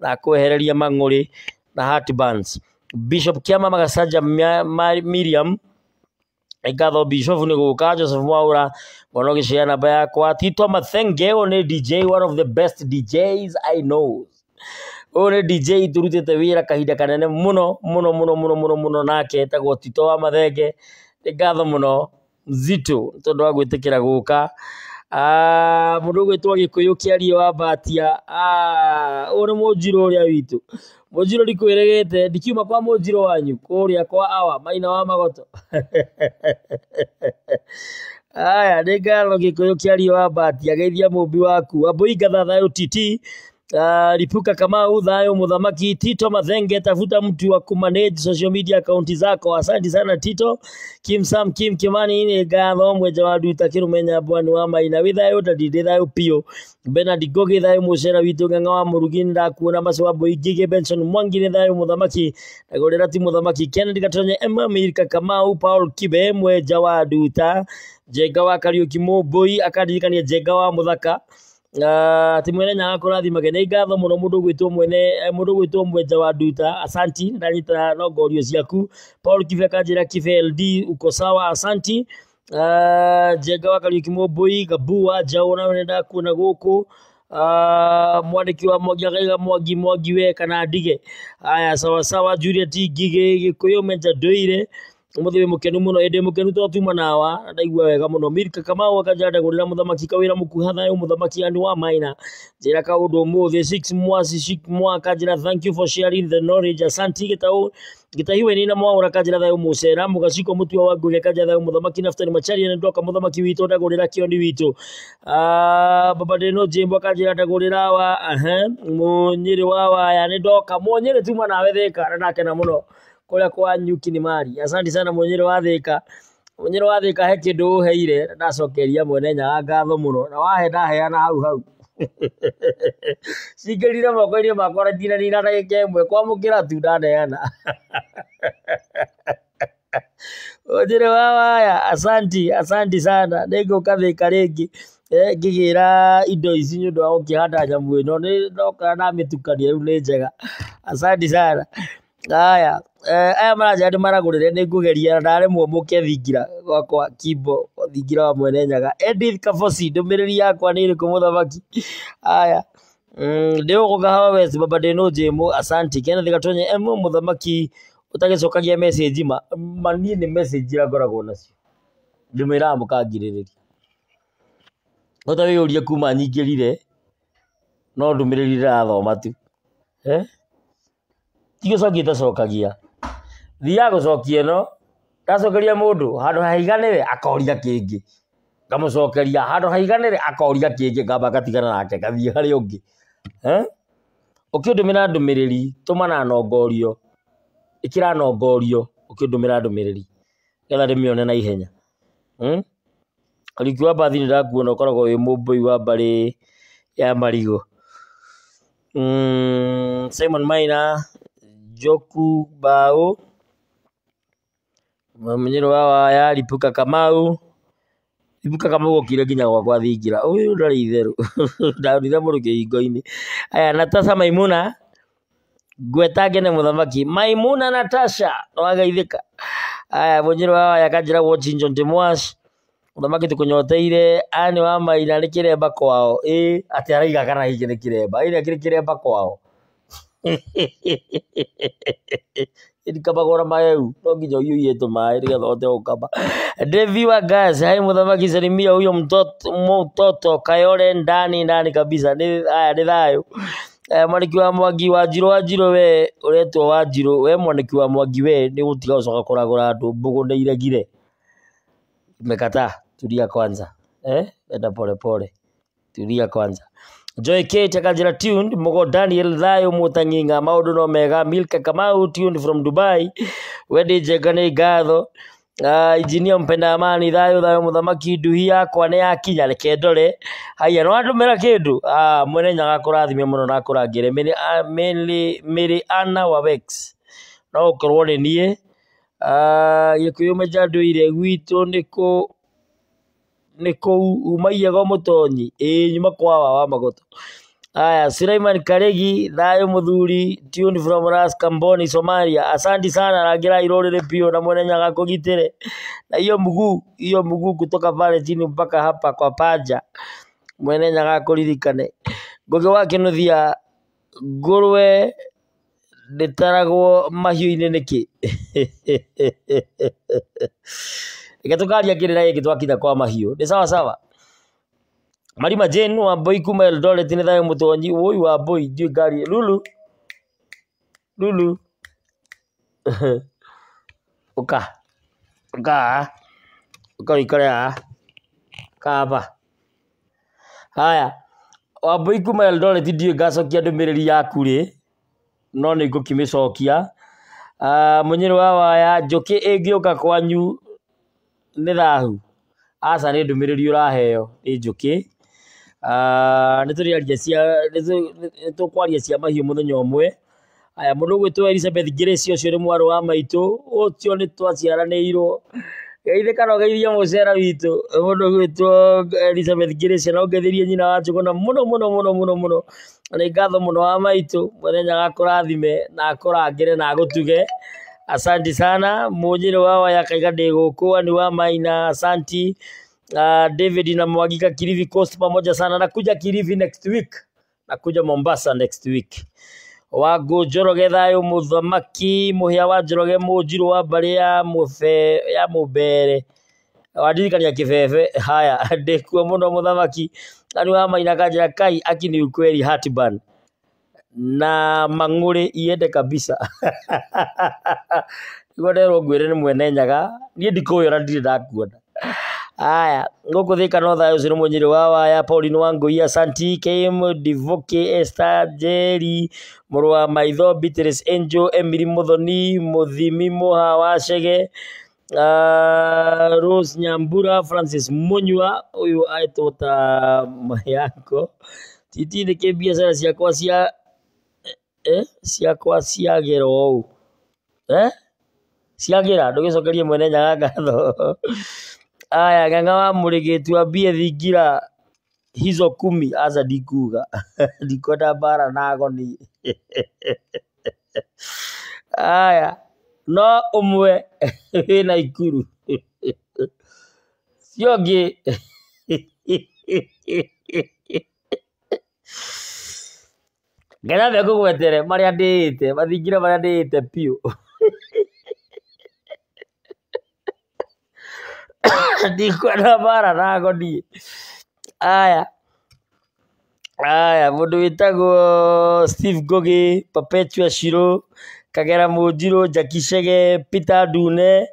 na akwehererie mang'ũrĩ na heartburns. Bishop Kĩama Magacaja Miriam ngatho Bishop nĩ gũka. Joseph Mwaũra ngona ũgĩshare namba yakwa. Tito Mathenge ũyũ nĩ DJ, one of the best DJs I know. Ũyũ nĩ DJ tũrutĩte wĩra kahinda kanene mũno mũno mũno mũno mũno mũno nake etagwo Tito wa Mathenge. Nĩ ngatho mũno Mzito tondũ wa gwĩtĩkĩra gũka. Mũndũ ũgwĩtwo Gĩkũyũ kĩarie wa Mbatia, ũyũ nĩ mũnjirũ ũrĩa witũ. Mũnjirũ ndikwĩrĩgĩte, ndikiuma kwa mũnjirũ wanyu kũrĩa kwa awa Maina wa Magoto. Aya, nĩ ngatho Gĩkũyũ kĩarie wa Mbatia, geithia mũmbi waku. Wambui Ngatha thayũ TT. Lipuka Kamau thayũ mũthamaki. Tito Mathenge tafuta mtu wa kumanage social media account zako. Asante sana Tito. Kim Sam Kim Kimani nĩ ngatho. Mwenja wa Nduta Kĩrũmenya Bwani wa Maina wĩ thayũ ndadi ndĩ thayũ piũ. Bernard Ngogi thayũ mũcera witũ Ng'ang'a wa Mũrugi nĩndakuona. Macu wa Mbui Ngigĩ Benson Mwangi nĩ thayũ mũthamaki. Ndagũrĩra ti mũthamaki. Kennedy Gatonye Emma Milka Kamau Paul Kibe Mwenja wa Nduta Njenga wa Kariũki Mũmbũi akandirikania Njenga wa Mũthaka. Ati mwene Nyaga kũrathimage. Nĩ ngatho mũno mũndũ ũgwĩtwo mwene mũndũ ũgwĩtwo Mwenja wa Nduta asanti, ndanyita nongorio ciaku. Paul Kibe akanjĩra Kibe LD uko sawa asanti. Njenga wa Kariũki Mũmbũi Gabu wa Njaũ nawe nĩndakuona gũkũ. Mwandĩki wa Mwangi akaiga Mwangi Mwangi we kana ndige. Aya sawa sawa. Juliet Ngigĩ Gĩkũyũ Menja Ndũire ũmũthĩ wĩ mũkenu mũno, ĩndĩ mũkenu to tuma nawa ndaigua wega mũno. Milka Kamau akanja ndagũrĩra mũthamaki kawĩra mũkuha thayũ mũthamaki Anne wa Maina njĩra kaũndũ ũmũthĩ. Six Mwasi Six Mwa akanjĩra thank you for sharing the knowledge asanti. Gĩtaũ Gĩtahiwe nina Mwaũra akanjĩra thayũ mũcera. Mũgaciko Mũtua wa Ngũgĩ akanjĩra thayũ mũthamaki. Naftali Macharia nĩ ndoka mũthamaki witũ ndagũrĩra kĩoni witũ. Baba Deno Jimbo akanjĩra ndagũrĩra wa Mũnyĩrĩ wa Waya nĩ ndoka. Mũnyĩrĩ tuma nawe Thĩka na ndakena mũno kũrĩa kwa Nyuki nĩ mari. Asante sana Mũnyĩrĩ wa Thĩka. Mũnyĩrĩ wa Thĩka he kĩndũ ũheire na ndacokeria Mwene Nyaga ngatho mũno na wahe ndaheana hau hau. Cingĩrire moko-inĩ makwa na ndinanina ndagĩka ĩmwe kwamũkĩra tu ndaneana. Mũnyĩrĩ wa Waya, asanti, asanti sana. Nĩngũka Thĩka rĩngĩ ngĩgĩra indo ici nĩ ũndũ wa gũkĩhanda nyamũ ĩno. Nĩ ndoka ndamĩtukania rĩu nĩ njega. Asanti sana. Haya, aya maranjĩra ndĩmaragũrĩre nĩ ngũgeria na ndaremwo mũke thingira gwakwa Kimbo thingira wa Mwene Nyaga. Edith Kaboci ndũmĩrĩri yakwa nĩ ĩrĩkũ mũthamaki? Haya, ndĩ gũkũ Kahawa West baba ndĩ njĩmũ asanti. Kenneth Gatonye M mũthamaki ũtagĩcokagia message ma ma niĩ nĩ message iria ngoragwo nacio ndĩmwĩraga mũkangirĩrĩria. No ta wĩyũrie kuma nyingĩrire no ndũmĩrĩri ndĩrathoma tu. Eh? Ti gũcokia itacokagia. Thiaga gũcokia ĩno, ndacokeria mũndũ handũ haiganĩre akoria kĩngĩ. Ngamũcokeria handũ haiganĩre akoria kĩngĩ ngamba ngatigana nake ngathiĩ harĩ ũngĩ. Eh? Ũkĩndũmĩra ndũmĩrĩri tũma na nongorio. Ĩkĩra nongorio ũkĩndũmĩra ndũmĩrĩri nĩgetha ndĩmĩone na ihenya. Kariũki wa Mbathi nĩndakuona ũkoragwo wĩ mũmbũi wa mbarĩ ya Marigũ. Simon Maina, Njoku Mbaũ, Mũnyĩrĩ wa Waya, Lipuka Kamau. Lipuka Kamau okire nginya gwakwa thingira. Ũyũ ndarĩ itherũ. Ndonire mũndũ kĩhingo-inĩ. Aya, Natasha Maimuna, ngweta ngene mũthamaki. Maimuna Natasha, nĩwageithĩka. Aya, Mũnyĩrĩ wa Waya kanjĩra watching John Mwash. Mũthamaki tũkũnyoteire. Anne wa Maina nĩ kĩremba kwao. Ĩ, atĩ araiga kana gĩkĩ nĩ kĩremba. Ĩ nĩ kĩremba kwao. Ndikamagwo na maheu no nginya ũiyũrie tũmaĩ nĩgetha ũhote gũkama. Devi wa Gas, hai mũthamaki salimia huyo mtoto Kayole ndani ndani kabisa. Nĩ aya nĩ thayũ. Mwaniki wa Mwangi Wanjirũ Wanjirũ we ũretwo Wanjirũ we Mwaniki wa Mwangi we nĩ ũgũtiga gũcoka kũragũra andũ mbũgũ nĩ iregire. Imekataa. Tulia kwanza. Eh? Enda pole pole. Tulia kwanza. Joy Kate akanjĩra tuned Mugo Daniel thayũ mũtang'ing'a maũndũ no mega. Milka Kamau tuned from Dubai. Wendy Njenga nĩ ngatho. Injinia mpenda amani thayũ thayũ mũthamaki nduhi yakwa nĩ yakinya reke ndore. Haiya nĩ wandũmĩra kĩndũ? Mwene Nyaga akũrathime mũno na akũrangĩre. Mary Anna wa Wex. No ũkorwo nĩ niĩ. Gĩkũyũ menja ndũire gwitũ nĩ nĩ kũu umagia go mũtonyi ĩĩ nyuma kwa wa Magoto. Aya, Suleiman Karegi thayũ mũthuri tuned from Ras Kamboni Somalia. Asanti sana rangĩra irũrĩrĩ biũ na Mwene Nyaga akũgitĩre. Na hiyo mguu, hiyo mguu kutoka pale chini mpaka hapa kwa paja. Mwene Nyaga akũririkane. Ngũgĩ wa Kĩnuthia ngũrwe ndĩtaragwo mahiũ-inĩ nĩkĩ? Reke tũkaria kĩrĩra gĩkĩ twakinya kwa mahiũ. Nĩ sawa sawa. Marima Jane Wambui kuma Eldoret nĩ thayũ mũtonyi. Woi Wambui ndiũĩ ngari. Lulu. Lulu. Ũka. Ũka haha. Ũka ũikare haha. Ũka hapa. Haya. Wambui kuma Eldoret ndiũĩ ngacokia ndũmĩrĩri yaku rĩ no nĩ ngũkĩmĩcokia. Mũnyĩrĩ wa Waya njũkĩ ĩngĩũka kwanyu nĩ thahu? Aca nĩ ndũmĩrĩri ũraheo nĩ njũkĩ. Nĩ tũrĩaria cia nĩ tũkwaria cia mahiũ mũthenya ũmwe. Aya, mũndũ ũgwĩtwo Elizabeth Grace ũcio nĩ mwarĩ wa maitũ ũcio nĩ twaciaranĩirwo. Geithĩka na ũgeithie mũcera witũ. Mũndũ ũgwĩtwo Elizabeth Grace na ũngeithĩrie nyina wa Njũgũna mũno mũno mũno mũno mũno. Na nĩ ngatho mũno wa maitũ. Mwene Nyaga akũrathime na akũrangĩre na agũtuge. Asanti sana. Mũnyĩrĩ wa Waya kaiga ndĩ gũkũ. Ani wa Maina asanti. David na Mwagika Kilifi Coast pamoja sana. Nakuja Kilifi next week. Nakuja Mombasa next week. Wangũ Njoroge thayũ mũthamaki mũhĩa wa Njoroge mũnjirũ wa mbarĩ ya mũbe ya mũmbere wandirikania kĩbebe. Haya, ndĩkuo mũno mũthamaki. Ani wa Maina kanjĩra kai aki ni ukweli heartburn na mang'ũrĩ iende kabisa. Nĩguo nderwo ngwĩre nĩ Mwene Nyaga niĩ ndikũĩ ona ndirĩ ndakuona. Aya, gũkũ Thika no thayũ ũcio nĩ Mũnyĩrĩ wa Waya, Pauline Wangũi, Asanti, KM Divoke, Esther Njeri, mũrũ wa Maitho, Beatrice Angel, Emily Muthoni, Mũthimi Mũha wa Chege, Rose Nyambura, Francis Munyua, ũyũ aĩtwo ta Mayango. Titi nĩkĩ biacara ciakwa cia ciakwa ciagĩra ũũ ciagĩra ndũgĩcokerie mwene Nyaga ngatho. Aya Ng'ang'a wa Mũrĩgĩ tuambie thingira hizo kumi aca ndikuga ndikwenda mbara na agoni. Aya no ũmwe wĩna Ikuru cio ũngĩ ngenyambe ngũgwetere marĩa ndĩĩte mathingira marĩa ndĩĩte biũ. Ndikwenda mbara na agoni. Aya aya mũndũ wĩtagwo Steve Ngugi, Perpetua Shiro, Kagera Mũnjirũ, Jackie Chege, Peter Ndune,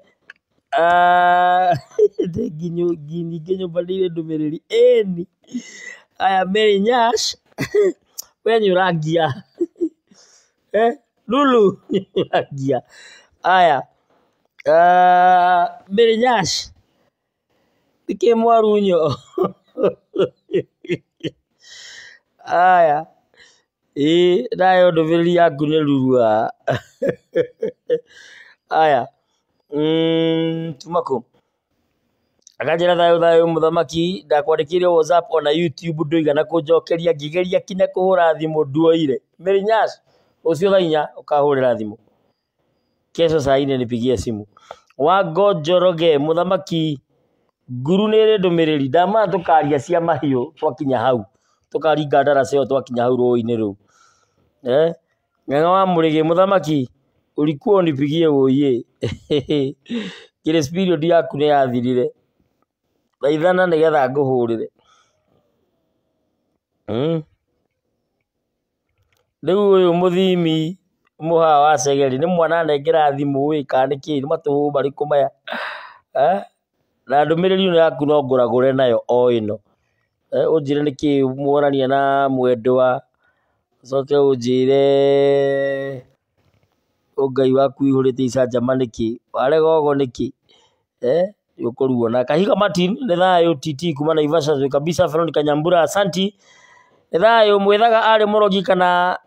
nyingĩ nyũmba nĩ irĩ ndũmĩrĩri ĩni. Aya Mary Nyash we nĩ ũrangia Lulu nĩ ũrangia. Aya Mary Nyash nĩkĩ mwarunyo. Aya ĩĩ nayo ndũmĩrĩri yaku nĩ Lulu. Aya tuma kũ akanjĩra thayũ thayũ mũthamaki ndakwandĩkĩire WhatsApp ona YouTube ndũigana kũnjokeria ngĩgeria kinya kũhũra thimũ nduoire. Mary Nyash rũciũ thaa inya ũkahũrĩra thimũ, kesho saa nne nipigie simu. Wango Njoroge mũthamaki nguru nĩ ĩrĩ ndũmĩrĩri ndamana tũkaria cia mahiũ twakinya hau tũkaringa ndaraca ĩyo twakinya hau rũĩ-inĩ rũu. Ng'ang'a wa Mũrĩgĩ mũthamaki ulikuwa unipigie ũiĩ grace period yaku nĩ yathirire thaithana nĩgetha ngũhũrĩre. Rĩu ũyũ mũthimi mũhaha wa Chegeri nĩ mwana anengera thimũ ĩ kana nĩkĩ nĩ matũhũhũ marĩkũ maya na ndũmĩrĩri ĩno yaku no ngũragũre nayo o ĩno ũnjĩre nĩkĩ muonania na mwendwa ũcoke ũnjĩre ũngai waku ũihũrĩte icanjama nĩkĩ warega ũguo nĩkĩ nĩũkũruona. Kahiga Martin nĩ thayũ TT kuma Naivasha twĩ kabisa. Veronica Nyambura asanti nĩ thayũ. Mwĩthaga arĩ mũrogi kana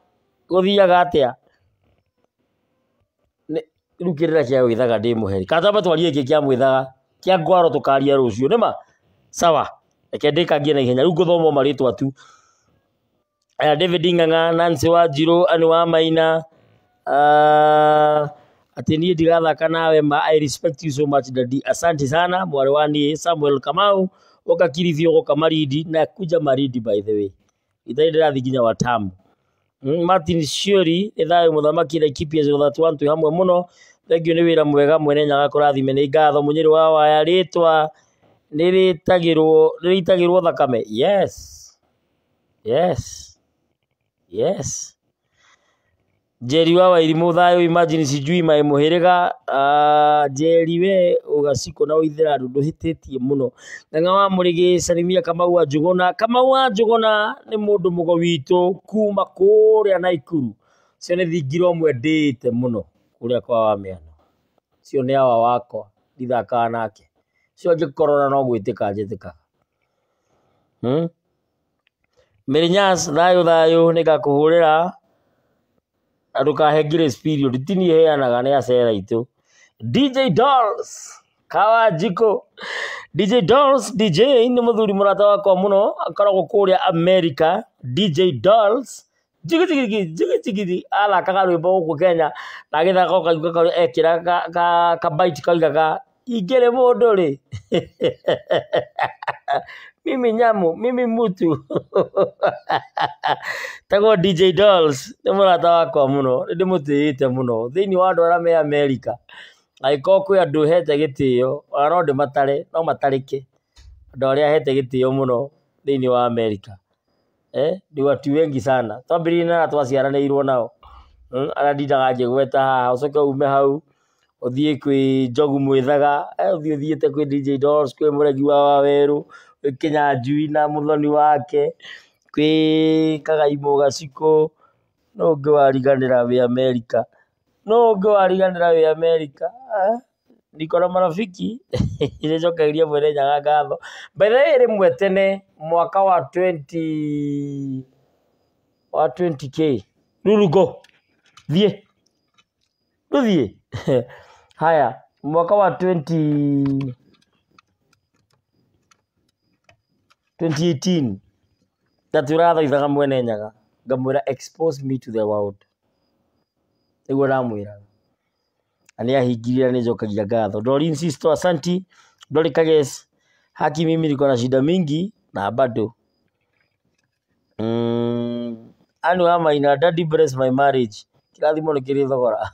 gũthiaga atĩa? Rĩu kĩrĩra kĩa Wĩthaga ndĩ mũheri kana twambe twarie gĩkĩ kĩa Mwĩthaga kĩa ngwaro tũkaria rũciũ nĩma sawa reke ndĩkangie na ihenya rĩu ngũthoma marĩtwa tu. Aya David Ng'ang'a, Nancy Wanjirũ, Anne wa Maina, atĩ niĩ ndirathaka nawe ma I respect you so much daddy, asante sana mwarĩ wa niĩ. Samuel Kamau ũka Kilifi ũgoka Malindi na kuja Malindi by the way itarĩ ndĩrathiĩ nginya Watamu. Martin Shiori nĩ thayũ mũthamaki Laikipia 031 twĩ hamwe mũno thengiũ nĩ wĩra mwega mwene Nyaga kũrathime nĩ ngatho. Mũnyĩrĩ wa waya rĩtwa nĩrĩitagĩrwo thakame yes yes yes. Njeri wa Wairimũ thayũ imagine sijui mai mũhĩrĩga Njeri we ũgacikũ na ũithĩra ndũhĩtĩtie mũno. Ng'ang'a wa Mũrĩgĩ salimia Kamau wa Njũgũna. Kamau wa Njũgũna nĩ mũndũ mũgo witũ kuma kũrĩa Naikuru cio nĩ thingira ũmwe ndĩĩte mũno kũrĩa kwa Wamĩano cio nĩ awa wakwa ndithakaga nake cio angĩkorora no gwĩtĩka njĩtĩkaga. Mary Nyash thayũ thayũ nĩngakũhũrĩra na ndũkahe grace period ti niĩ heanaga nĩ acera aitũ. DJ Dolls Kawanjikũ DJ Dolls DJ nĩ mũthuri mũrata wakwa mũno akoragwo kũrĩa America. DJ Dolls jigi jigi jigi jigi athakaga rwĩmbo gũkũ Kenya na agĩthaka ũkaigua karĩa ekĩra ka bite kaugaga ingĩrĩ mũndũ rĩ mimi nyamu mimi mutu tagwo DJ Dolls nĩ mũrata wakwa mũno nĩ ndĩmũtĩĩte mũno thĩinĩ wa andũ arĩa me America angĩkorwo kwĩ andũ hete gĩtĩo ona no ndĩmatare no matarĩke andũ arĩa hete gĩtĩo mũno thĩinĩ wa America ni watu wengi sana twambĩrĩirie na arĩa twaciaranĩirwo nao arĩa ndindaga ngĩgweta haha ũcoke ume hau ũthiĩ kwĩ Njogu Mwĩthaga ũthiĩ ũthiĩte kwĩ DJ Dolls kwĩ Mũregi wa Wawerũ kwĩ Kĩnyanjui na mũthoni wake kwĩ Kagai Mũgacikũ no ũngĩ wariganĩra wĩ America no ũngĩ wariganĩra wĩ America Niko na marafiki nĩnjokagĩria Mwene Nyaga ngatho. By the way, rĩmwe tene mwaka wa 20 wa 20K Lulu go thiĩ ndũthiĩ haya mwaka wa 20 2018 ndatũrathaithaga Mwene Nyaga ngamwĩra expose me to the world, nĩguo ndamwĩraga na nĩ ahingirie na nĩnjokagia ngatho. Doreen Sisto, asanti. Dori Kages, haki mimi niko na shida mingi na bado Anu wa Maina, daddy bless my marriage, kĩrathimo nĩ kĩrĩ thogora.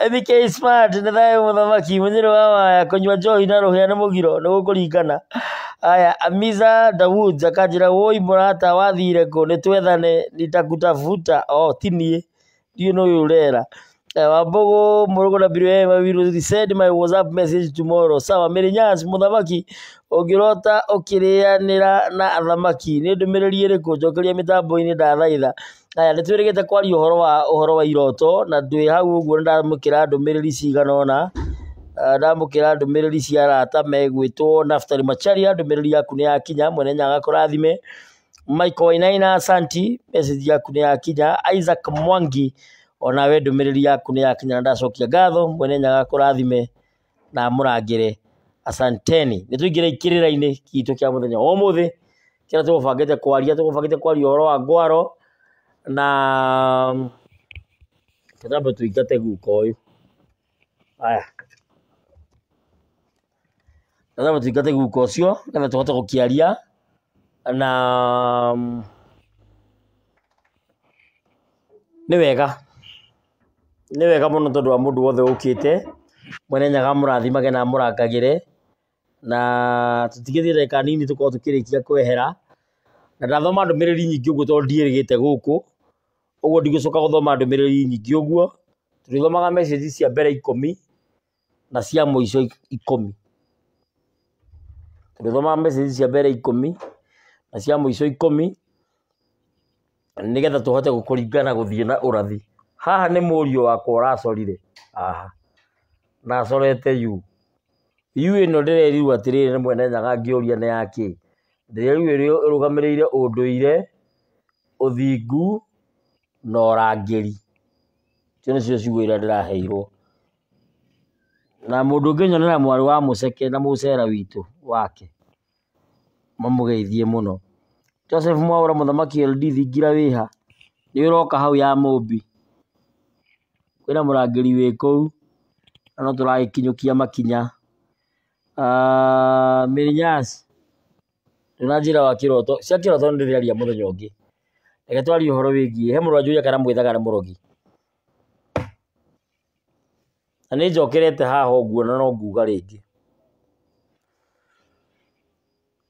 MK Smart nĩ thayũ mũthamaki mũnyĩrĩ wa waya kũnyua njohi na rũhĩa nĩ mũgiro nĩ gũkũringana. Aya Amiza Dawuds akanjĩra woi mũrata wathire kũ nĩ twethane nitakutafuta. Oh ti niĩ ndiũĩ nũ ũyũ ũrera. Wambugu Mũrũgũ WM, I will send my WhatsApp message tomorrow. Sawa. Mary Nyas mũthamaki ũngĩrota ũkĩrĩanĩra na athamaki nĩ ndũmĩrĩri ĩrĩkũ njokeria mĩtambo-inĩ ndathaitha. Aya nĩ twĩrĩgĩte kwaria ũhoro wa iroto na ndwĩ hau ũguo nĩ ndamũkĩra ndũmĩrĩri cigana ũna. Ndamũkĩra ndũmĩrĩri cia arata megwĩtwo Naftali Macharia, ndũmĩrĩri yaku nĩ yakinya, Mwene Nyaga akũrathime. Michael Wainaina asanti, message yaku nĩ yakinya. Isaac Mwangi onawe ndũmĩrĩri yaku nĩ yakinya na ndacokia ngatho, Mwene Nyaga akũrathime na amũrangĩre. Asanteni. Nĩ tũingĩre kĩrĩra-inĩ gitũ kĩa mũthenya wa ũmũthĩ kĩrĩa tũgũbangĩte kwaria, tũgũbangĩte kwaria ũhoro wa ngwaro na tũtambe tũingate guka ũyũ. Aya tũtambe tũingate guka ũcio nĩgetha tũhote gũkĩaria na nĩ wega nĩ wega mũno tondũ wa mũndũ wothe ũkĩte Mwene Nyaga amũrathimage na amũrangagĩre na tũtigĩtie ndagĩka nini tũkorwo tũkĩrĩkia kwehera na ndathoma ndũmĩrĩri nyingĩ ũguo tondũ ndiĩrĩgĩte gũkũ ũguo ndigũcoka gũthoma ndũmĩrĩri nyingĩ ũguo tũrĩthomaga message cia mbere ikũmi na cia mũico ikũmi, tũrĩthomaga message cia mbere ikũmi na cia mũico ikũmi nĩgetha tũhote kũringana gũthiĩ na ũrathi. Haha nĩ mũriũ wakwa ũracorire haha na acorete yu yu ĩno ndĩrerirwo atĩrĩrĩ nĩ Mwene Nyaga ngĩũria nĩ yakĩ, ndĩrerirwo ĩrũgamĩrĩire ũndũire, ũthingu na ũrangĩri. Icio nĩcio ciugo iria ndĩraheirwo. Na mũndũ ũngĩnyonera mwarĩ wa mũceke na mũcera witũ wake mamũgeithie mũno. Joseph Mwaũra mũthamaki LD thingira wĩha nĩ ũroka hau ya Mũmbi kwĩna mũrangĩri wĩ kũu na no tũragĩkinyũkia makinya. Mary Nyas ndũnanjĩra wa kĩroto cia kĩroto nĩ ndĩrĩaria mũthenya ũngĩ. Reke twarie ũhoro wĩgiĩ he mũndũ wanjũria kana mwĩthaga nĩ mũrogi na nĩ njokerete haha ũguo na no nguga rĩngĩ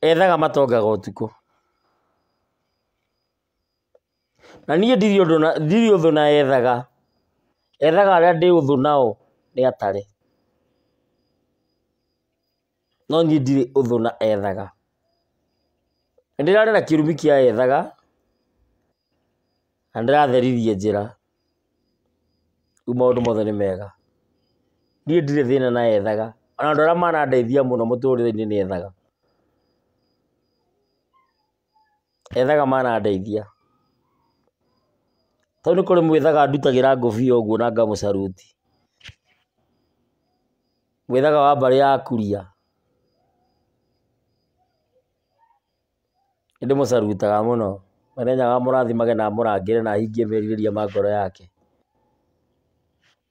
ethaga matongaga ũtukũ na niĩ ndirĩ ũndũ na ndirĩ ũthũ na ethaga ethaga arĩa ndĩ ũthũ nao nĩ atare no niĩ ndirĩ ũthũ na ethaga. Nĩ ndĩrarĩ na kĩrumi kĩa ethaga na ndĩratheririe njĩra rĩu maũndũ mothe nĩ mega. Niĩ ndirĩ thĩna na ethaga ona andũ arĩa manandeithia mũno mũtũrĩre-inĩ nĩ ethaga. Ethaga manandeithia tondũ nĩ kũrĩ mwĩthaga ndutagĩra ngũbia ũguo na ngamũcaruti. Mwĩthaga wa mbarĩ ya Kuria nĩ ndĩmũcarutaga mũno. Mwene Nyaga amũrathimage na amũrangĩre na ahingie merirĩria ma ngoro yake.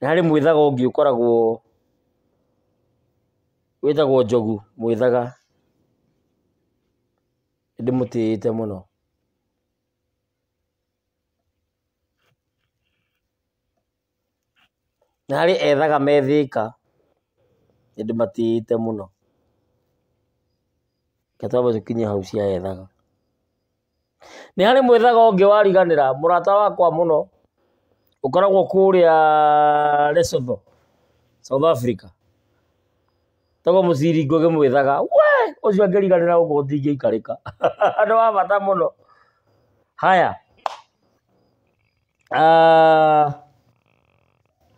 Nĩ harĩ mwĩthaga ũngĩ ũkoragwo wĩtagwo Njogu mwĩthaga nĩ ndĩmũtĩĩte mũno. Nĩ harĩ ethaga me Thĩka nĩ ndĩmatĩĩte mũno. Reke twambe tũkinye hau cia ethaga. Nĩ harĩ mwĩthaga ũngĩ wariganĩra mũrata wakwa mũno ũkoragwo kũrĩa Lesotho, South Africa. Wĩtagwo Mũciri Ngũgĩ mwĩthaga we ũcio angĩriganĩra gũkũ gũtingĩikarĩka nĩ wa bata mũno. Haya.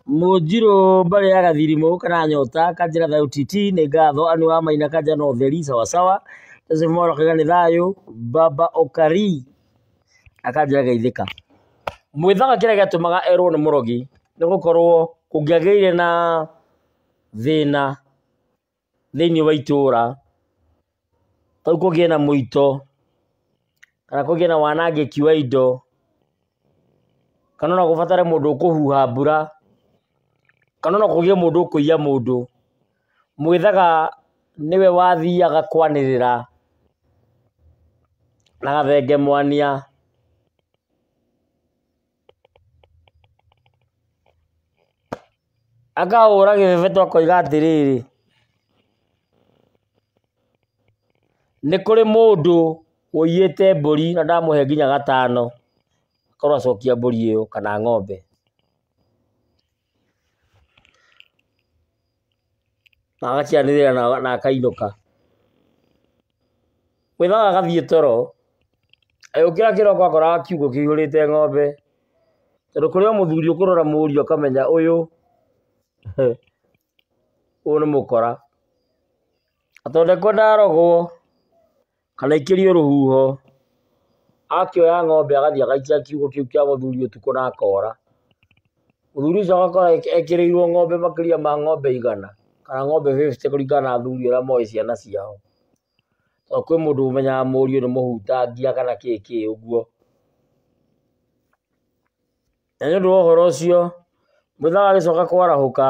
Mũnjirũ mbarĩ ya Gathirimũ kana Nyota kanjĩra thayũ TT nĩ ngatho. Anne wa Maina kanja na ũtheri sawasawa. Joseph Mwaura akauga nĩ thayũ. Baba Okari akanjĩra geithĩka. Mwĩthaka kĩrĩa gĩatũmaga erwo nĩ mũrogi nĩ gũkorwo kũngĩagĩire na thĩna thĩinĩ wa itũra, tarĩu kũgĩe na mũito kana kũgĩe na wanangĩki wa indo, kana ona gũbatare mũndũ ũkũhuha mbura, kana ona kũgĩe mũndũ ũkũiya mũndũ, mwĩthaga nĩwe wathiaga kwanĩrĩra na gathenge mwania. Akahũra gĩbebeto akoiga atĩrĩrĩ, nĩ kũrĩ mũndũ ũiyĩte mbũri na ndamũhe nginya gatano akorwo acokia mbũri ĩyo kana ng'ombe. Na agakĩanĩrĩra na akainũka. Mwĩthaga agathiĩ toro, agĩũkĩra kĩroko akoraga kiugũ kĩihũrĩte ng'ombe, tondũ kũrĩ o mũthuri ũkũrora mũriũ akamenya ũyũ ũyũ nĩ mũkora. Na tondũ ndekwenda arogwo kana aikĩrio rũhuho, akĩoya ng'ombe agathiĩ agaikia kiugũ kĩu kĩa mũthuri ũtukũ na akora. Mũthuri ũcio agakora ekĩrĩirwo ng'ombe makĩria ma ng'ombe 100 kana ng'ombe 50 kũringana na athuri ũrĩa moĩ ciana ciao. Tondũ kwĩ mũndũ ũmenyaga mũriũ nĩ mũhutangia kana kĩ kĩ ũguo. Na nĩ ũndũ wa ũhoro ũcio, mwĩthaga agĩcoka kwarahũka,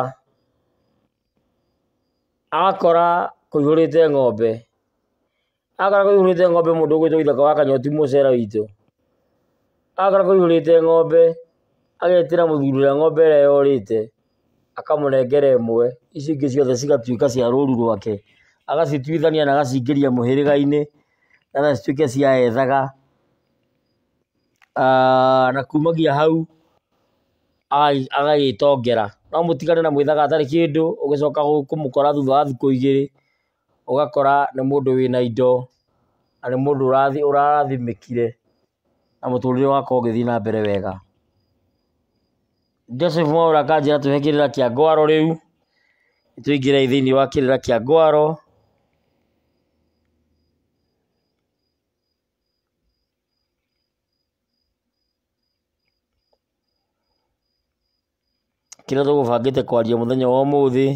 agakora kũihũrĩte ng'ombe. Agakora kũihũrĩte ng'ombe mũndũ ũgwĩtwo Ithaka wa Kanyoti mũcere witũ. Agakora kũihũrĩte ng'ombe, agetĩra mũthuri ũrĩa ng'ombe ĩrĩa yorĩte, akamũnengera ĩmwe, icio ingĩ ciothe cigatuĩka cia rũru rwake. Agacituithania na agacingĩria mũhĩrĩga-inĩ, nĩgetha cituĩke cia ethaga. Na kumagia hau agagĩtongera. No mũtigane na mwĩthaga atarĩ kĩndũ, ũgĩcoka kũmũkora thutha wa thikũ igĩrĩ, ũgakora nĩ mũndũ wĩna indo na nĩ mũndũ ũrathimĩkire na mũtũrĩre ũgakorwo ũgĩthiĩ na mbere wega. Joseph Mwaura akanjĩra tũhe kĩrĩra kĩa ngwaro rĩu, tũingĩre thĩinĩ wa kĩrĩra kĩa ngwaro. Kĩrĩa tũgũbangĩte kwaria mũthenya wa ũmũthĩ.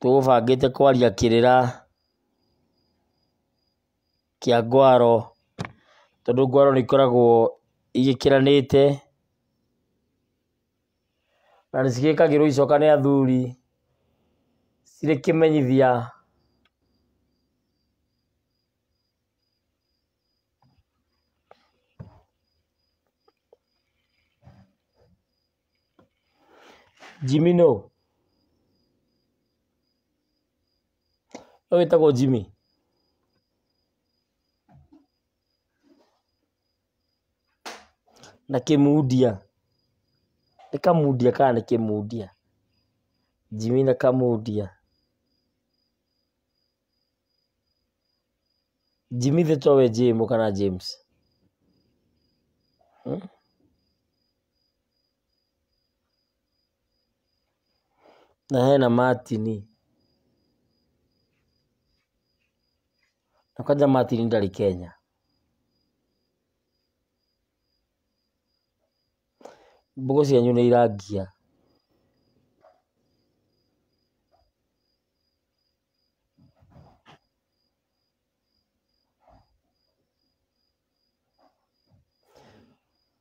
Tũgũbangĩte kwaria kĩrĩra kĩa ngwaro, tondũ ngwaro nĩ ikoragwo igĩkĩranĩte na nĩ cigĩkagĩrwo icoka nĩ athuri cirĩ kĩmenyithia Jimmy nũ? Ũyũ wĩtagwo Jimmy? Na Kĩmundia. Nĩ Kamundia kana nĩ Kĩmundia? Jimmy na Kamundia. Jimmy thĩ towe Jĩmũ kana James? Na hena Martin. Na kwanja Martin ndarĩ Kenya. Mbũkũ cianyu nĩ irangia.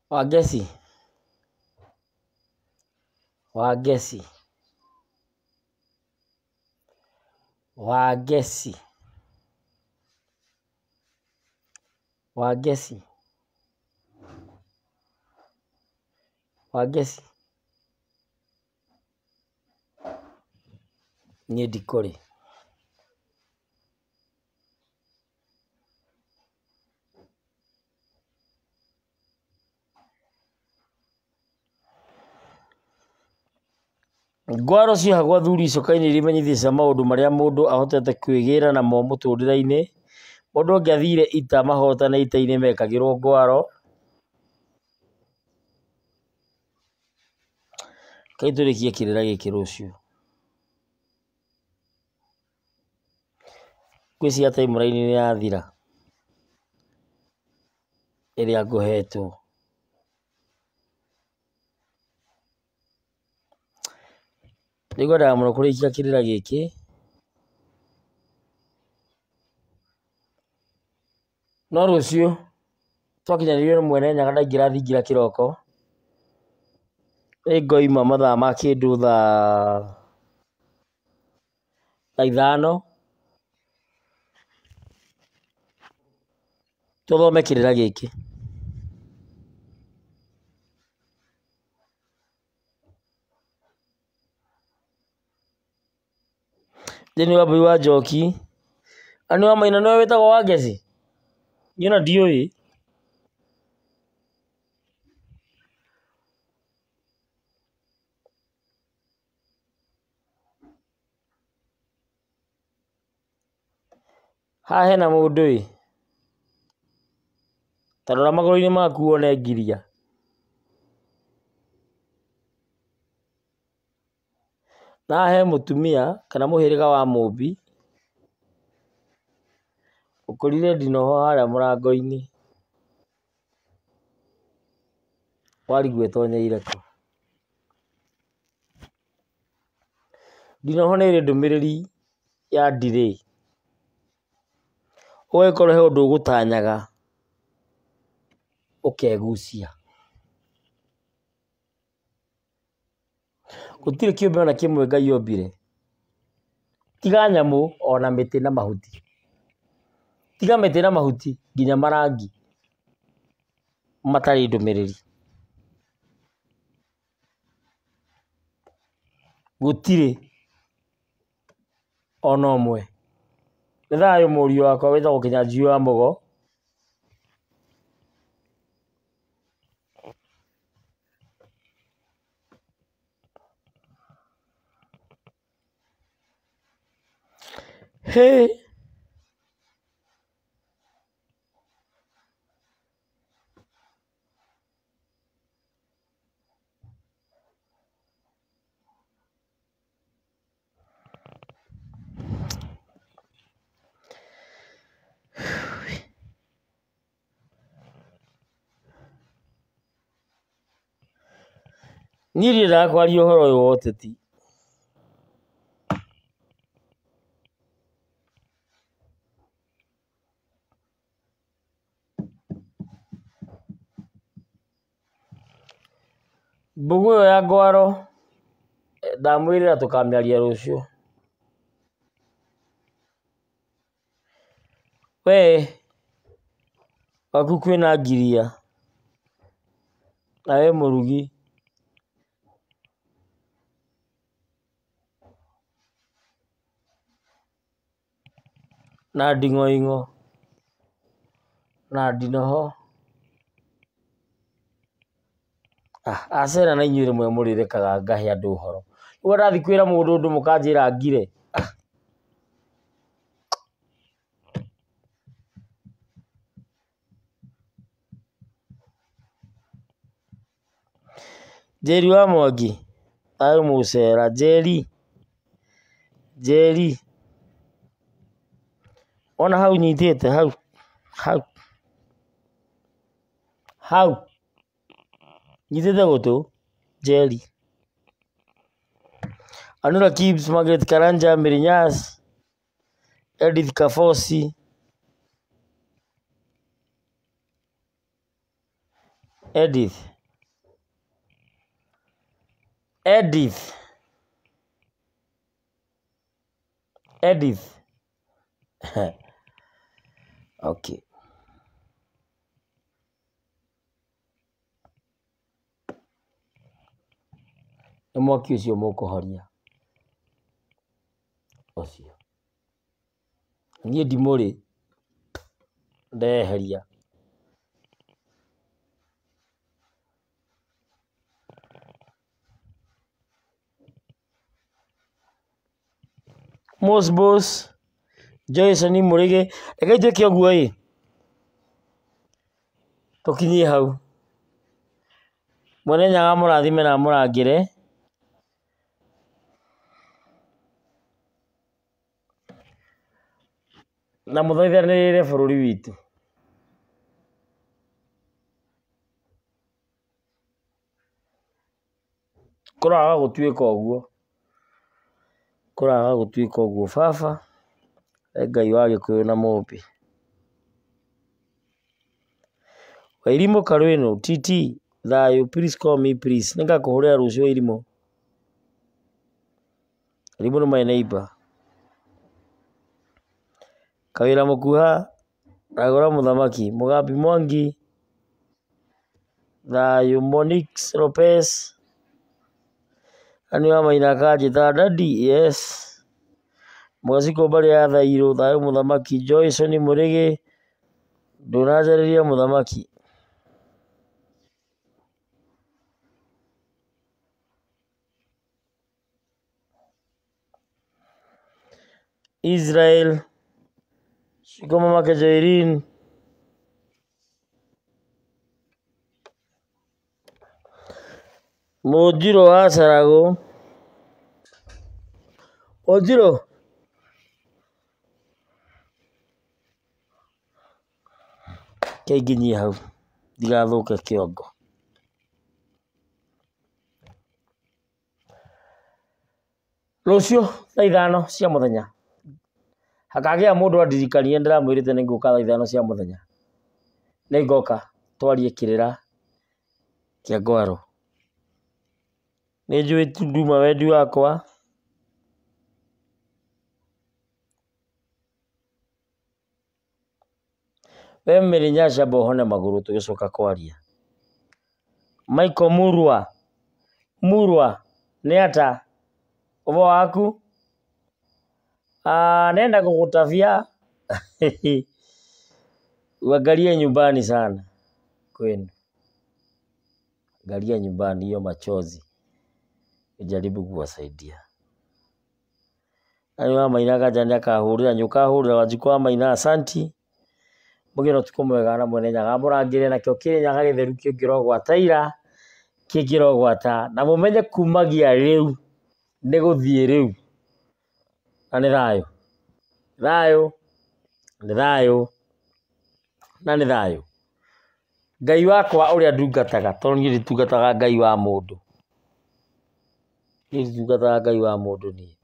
Wangeci. Wangeci. Wangeci. Wangeci. Wangeci. Niĩ ndikũrĩ. Ngwaro ciohagwo athuri icoka-inĩ irĩ imenyithia cia maũndũ marĩa mũndũ ahotete kwĩgĩra namo mũtũrĩre-inĩ. Mũndũ angĩathire ita mahotane ita-inĩ mekagĩrwo ngwaro. Rekei tũrĩkie kĩrĩra gĩkĩ rũciũ. Ngwĩciria timeline nĩ yathira ĩrĩa ngũhetwo. Nĩngwendaga mũno kũrĩkia kĩrĩra gĩkĩ no rũciũ twakinyanĩrio nĩ Mwene Nyaga ndaingĩra thingira kĩroko, nĩngoima mathaa ma kĩndũ thaa 5:00 tũthome kĩrĩra gĩkĩ. Jane Wambui wa Njoki, Anne wa Maina nĩwe wĩtagwo Wangeci? Niĩ ona ndiũĩ. Haha hena mũndũ ĩ, ta rora magũrũ-inĩ maku wone ngiria. Na haha he mũtumia kana mũhĩrĩga wa Mũmbi ũkorire ndinoho harĩa mũrango-inĩ warigwo ĩtonyeire kũ. Ndinoho nĩ ĩrĩ ndũmĩrĩri ya delay, ũgagĩkorwo he ũndũ ũgũtanyaga ũkegucia. Gũtirĩ kĩũmbe ona kĩmwe Ngai ombire tiga nyamũ ona mĩtĩ na mahuti, tiga mĩtĩ na mahuti nginya marangi matarĩ ndũmĩrĩri. Gũtirĩ ona ũmwe. Nĩ thayũ mũriũ wakwa wĩtagwo Kĩnyanjui wa Mũgo. Hĩ! Niĩ ndiendaga kwaria ũhoro ũyũ wa ũteti. Mbũgũ ĩyo ya ngwaro ndamwĩrĩra tũkamĩaria rũciũ. We gwaku kwĩna ngiria na wĩ mũrugi. Na nding'oing'o na ndinoho. Acera na inyuĩ rĩmwe mũrĩrekaga ngahe andũ ũhoro. Rĩu ndathiĩ kwĩra mũndũ ũndũ mũkanjĩra ngire. Njeri wa Mwangi, thayũ mũcera. Njeri, Njeri, wona hau nyitĩte hau, hau, hau, nyitĩte gũtũ, Njeri. Anura Kibs, Margaret Karanja, Mirinyas, Edith Kabosi, Edith, Edith, Edith. Okay. Nĩ mwaki ũcio mũkũhoria ũcio. Niĩ ndimũrĩ ndeyeheria. Mosbos, Joyson Mũrĩgĩ, rekei twĩke ũguo ĩ, tũkinyie hau. Mwene Nyaga amũrathime na amũrangĩre. Na mũthaithanĩrĩre bũrũri witũ. Kũraga gũtuĩka ũguo, kũraga gũtuĩka ũguo baba, we Ngai wa Gĩkũyũ na Mũmbi. Wairimũ Karwĩnũ, TT, thayũ, please call me please. Nĩngakũhũrĩra rũciũ Wairimũ. Wairimũ nĩ my neighbor. Kawĩra mũkuha, ragũra mũthamaki, Mũgambi Mwangi, thayũ, Monix Lopez, Ani wa Maina akanjĩta daddy, yes. Mwacikũ mbarĩ ya Thairũ, thayũ mũthamaki, Joyson Mũrĩgĩ, ndũnanjarĩria mũthamaki. Israel, Shiko mamake Joirine, Mũnjirũ wa Caragũ, Mũnjirũ. Rekei nginyie hau ndigathũke kĩongo. Rũciũ thaa ithano cia mũthenya hakagĩa mũndũ andirikanie ndĩramwĩrĩte nĩngũka thaa ithano cia mũthenya, nĩngoka twarie kĩrĩra kĩa ngwaro. Nĩnjũĩ nduma wendi wakwa. We Mary Nyasha amba ũhone magũrũ tũgĩcoka kwaria. Michael Murwa, Murwa nĩ ata ũhoro waku? Nenda gũgũtabia uangalie nyumbani sana kwenu, angalia nyumbani hiyo machozi, ujaribu kuwasaidia. Ani wa Maina kanja nĩakahũrĩra nĩũkahũrĩra Wanjikũ wa Maina asanti. Mũgĩe na ũtukũ mwega na Mwene Nyaga amũrangĩre nakĩo Kĩrĩnyaga gĩtheru kĩngĩrogwata ira kĩngĩrogwata na mũmenye kumagia rĩu nĩ gũthiĩ rĩu na nĩ thayũ, thayũ, nĩ thayũ na nĩ thayũ. Ngai wakwa ũrĩa ndungataga tondũ niĩ nditungataga Ngai wa mũndũ, niĩ nditungataga Ngai wa mũndũ niĩ,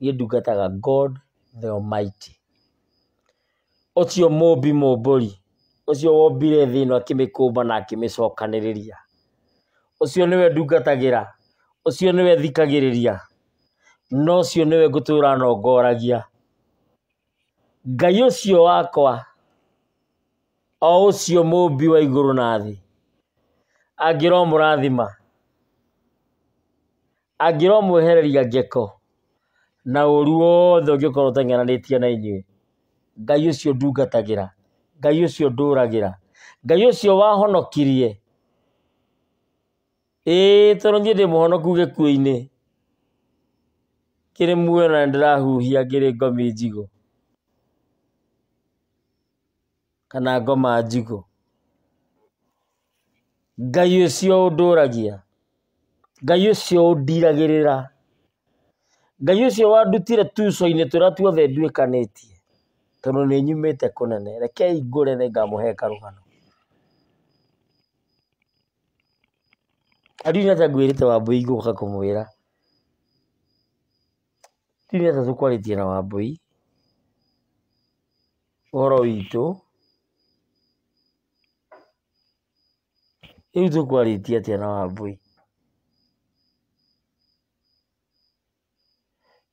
niĩ ndungataga God the Almighty, ũcio mũmbi mũmbũri, ũcio wombire thĩ ĩno akĩmĩkũmba na akĩmĩcokanĩrĩria, ũcio nĩwe ndungatagĩra, ũcio nĩwe thikagĩrĩria, na ũcio nĩwe ngũtũra nongoragia. Ngai ũcio wakwa, o ũcio mũmbi wa igũrũ na thĩ, angĩromũrathima, angĩromwehereria ngeko na ũru wothe ũngĩkorwo ũteng'eranĩtie na inyuĩ. Ngai ũcio ndungatagĩra, Ngai ũcio ndũragĩra, Ngai ũcio wahonokirie, ĩĩ tondũ niĩ ndĩ mũhonoku gĩkuũ-inĩ, ngĩrĩ muoyo na nĩndĩrahuhia ngĩrĩ ngomi njigũ kana ngoma njigũ. Ngai ũcio ũndũragia, Ngai ũcio ũndiragĩrĩra, Ngai ũcio wandutire tuco-inĩ tũrĩa tuothe nduĩkanĩtie, tondũ nĩ nyumĩte kũnene. Rekei ngũre nĩngamũhe karũgano. Na ndiũĩ nĩ atĩa ngwĩrĩte Wambũi ngũka kũmwĩra. Ndiũĩ nĩ atĩa tũkwarĩtie na Wambũi ũhoro witũ. Rĩu tũkwarĩtie atĩa na Wambũi?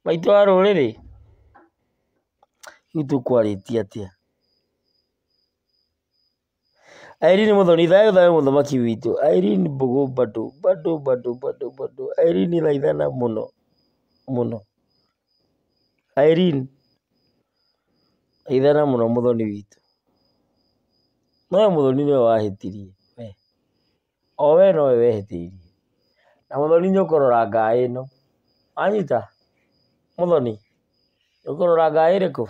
Maitũ wa rũrĩrĩ, rĩu tũkwarĩtie atĩa? Irene Muthoni, thayũ thayũ mũthamaki witũ. Irene Mbũgũ bado bado bado bado bado. Irene thaithana mũno mũno. Irene thaithana mũno mũthoni witũ. Nowe mũthoni nĩwe wahĩtirie we. O we nowe wehĩtĩirie. Na mũthoni nĩ ũkũrora ngaĩ ĩno. Wanyita? Mũthoni, nĩ ũkũrora ngaĩ ĩrĩkũ?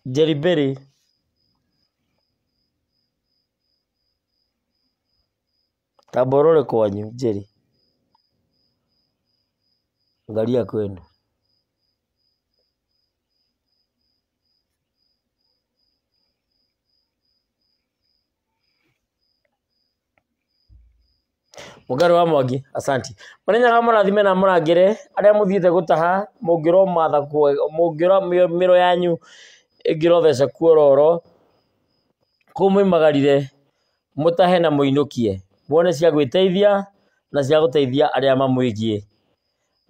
Njeri Berry. Tamba ũrore kwanyu Njeri. Angalia kwenu. Mũgarũ wa Mwangi, asanti. Mũnenyaga mũrathime na mũrangĩre arĩa mũthiĩte gũtaha mũngĩromatha mũngĩro mĩro yanyu ĩngĩrotheca kuororo kũu mũimagarire mũtahe na mũinũkie muone cia gwĩteithia na cia gũteithia arĩa mamwĩgiĩ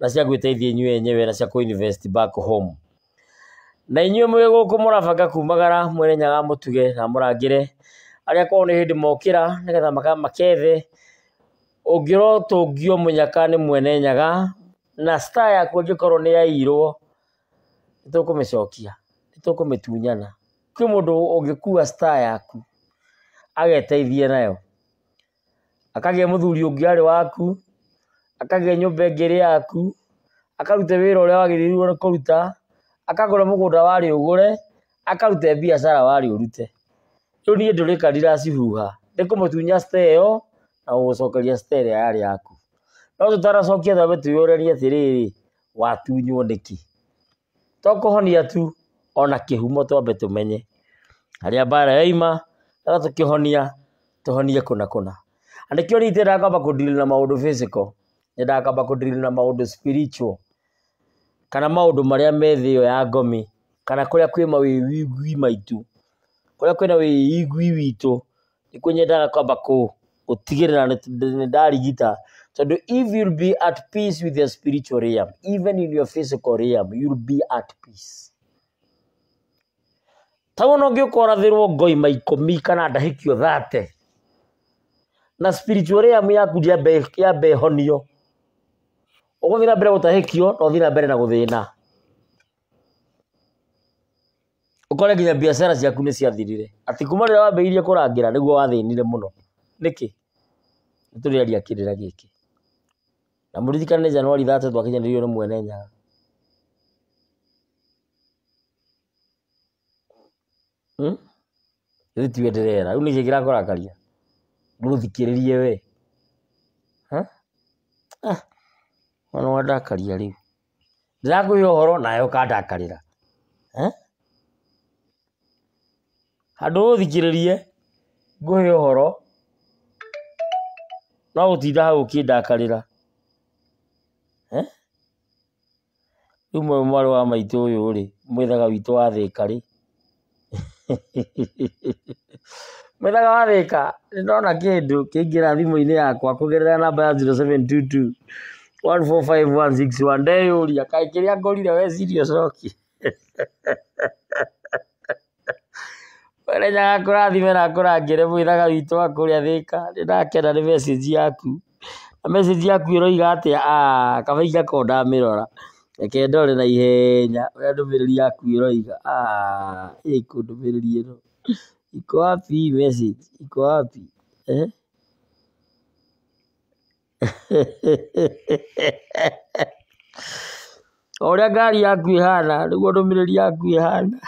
na cia gwĩteithia inyuĩ enyewe na cia kũ invest back home. Na inyuĩ mwĩ gũkũ mũrabanga kumagara mwene Nyaga mũtuge na mũrangĩre arĩa kwao nĩ hĩndĩ mokĩra nĩgetha makethe ũngĩrotũngio mũnyaka nĩ mwene Nyaga na star yaku angĩkorwo nĩ yaiyirwo nĩtũkũmĩcokia, nĩtũkũmĩtunyana. Kwĩ mũndũ ũngĩkua star yaku ageteithie nayo, akagĩa mũthuri ũngĩ arĩ waku, akagĩa nyũmba ĩngĩ ĩrĩ yaku, akarute wĩra ũrĩa wagĩrĩirwo nĩ kũruta, akagũra mũgũnda warĩ ũgũre, akarute biacara warĩ ũrute. Rĩu niĩ ndũrĩka ndiracihuha, nĩ kũmũtunya star ĩyo na gũgũcokeria star ĩrĩa yarĩ yaku. No tũtanacokia twambe twĩyũranie atĩrĩrĩ, watunywo nĩkĩ? To kũhonia tu, ona kĩhumo twambe tũmenye harĩa mbara yoima, no tũkĩhonia, tũhonie kũna kũna. Na nĩkĩo niĩ itendaga kwamba kũ deal na maũndũ physical, nyendaga kwamba kũ deal na maũndũ spiritual, kana maũndũ marĩa me thĩ ĩyo ya ngomi, kana kũrĩa kwĩ mawĩigwi maitũ, kũrĩa kwĩna wĩigwi witũ, nĩkuo nyendaga kwamba gũtigĩrĩra nĩ ndarigita, tondũ if you'll be at peace with your spiritual realm, even in your physical realm, you'll be at peace. Ta wona ũngĩũka ũrathĩrwo ngoima 10 kana ndahĩkio 30 na spiritual realm yaku yambe ĩhonio, ũgũthiĩ na mbere gũtahĩkio na ũthiĩ na mbere na gũthĩna, ũkore nginya biacara ciaku nĩ ciathirire, atĩ kuma rĩrĩa wambĩrĩirie kũrangĩra nĩguo wathĩnire mũno. Nĩkĩ? Nĩ tũrĩaria kĩrĩra gĩkĩ. Na mũririkane Januari 3 twakinyanĩirio nĩ mwene Nyaga. Rĩu tiwe ndĩrera, rĩu nĩkĩ kĩrakũrakaria? Ndũthikĩrĩrie we. Mwana wandakaria rĩu. Ndĩrakũhe ũhoro nawe ũkandakarĩra. Handũ ũthikĩrĩrie ngũhe ũhoro no gũtinda hau ũkĩndakarĩra. Rĩu mwarĩ wa maitũ ũyũ rĩ, mwĩthaga witũ wa Thĩka rĩ, mwĩthaga wa Thĩka nĩ ndona kĩndũ kĩaingĩra thimũ-inĩ yakwa kũgerera namba ya 0722 145161 ndeyũria kaĩ kĩrĩa ngũrire weciria ũcokie. Mwene Nyaga akũrathime na akũrangĩre mwĩthaga witũ wa kũrĩa Thĩka, nĩ ndakena nĩ message yaku. Na message yaku ĩroiga atĩa? Kaba ingĩkorwo ndamĩrora. Reke ndore na ihenya ũrĩa ndũmĩrĩri yaku ĩroiga. Ĩkũ ndũmĩrĩri ĩno? Iko wapi hii message? Iko wapi? O ũrĩa ngari yaku ĩhana nĩguo ndũmĩrĩri yaku ĩhana.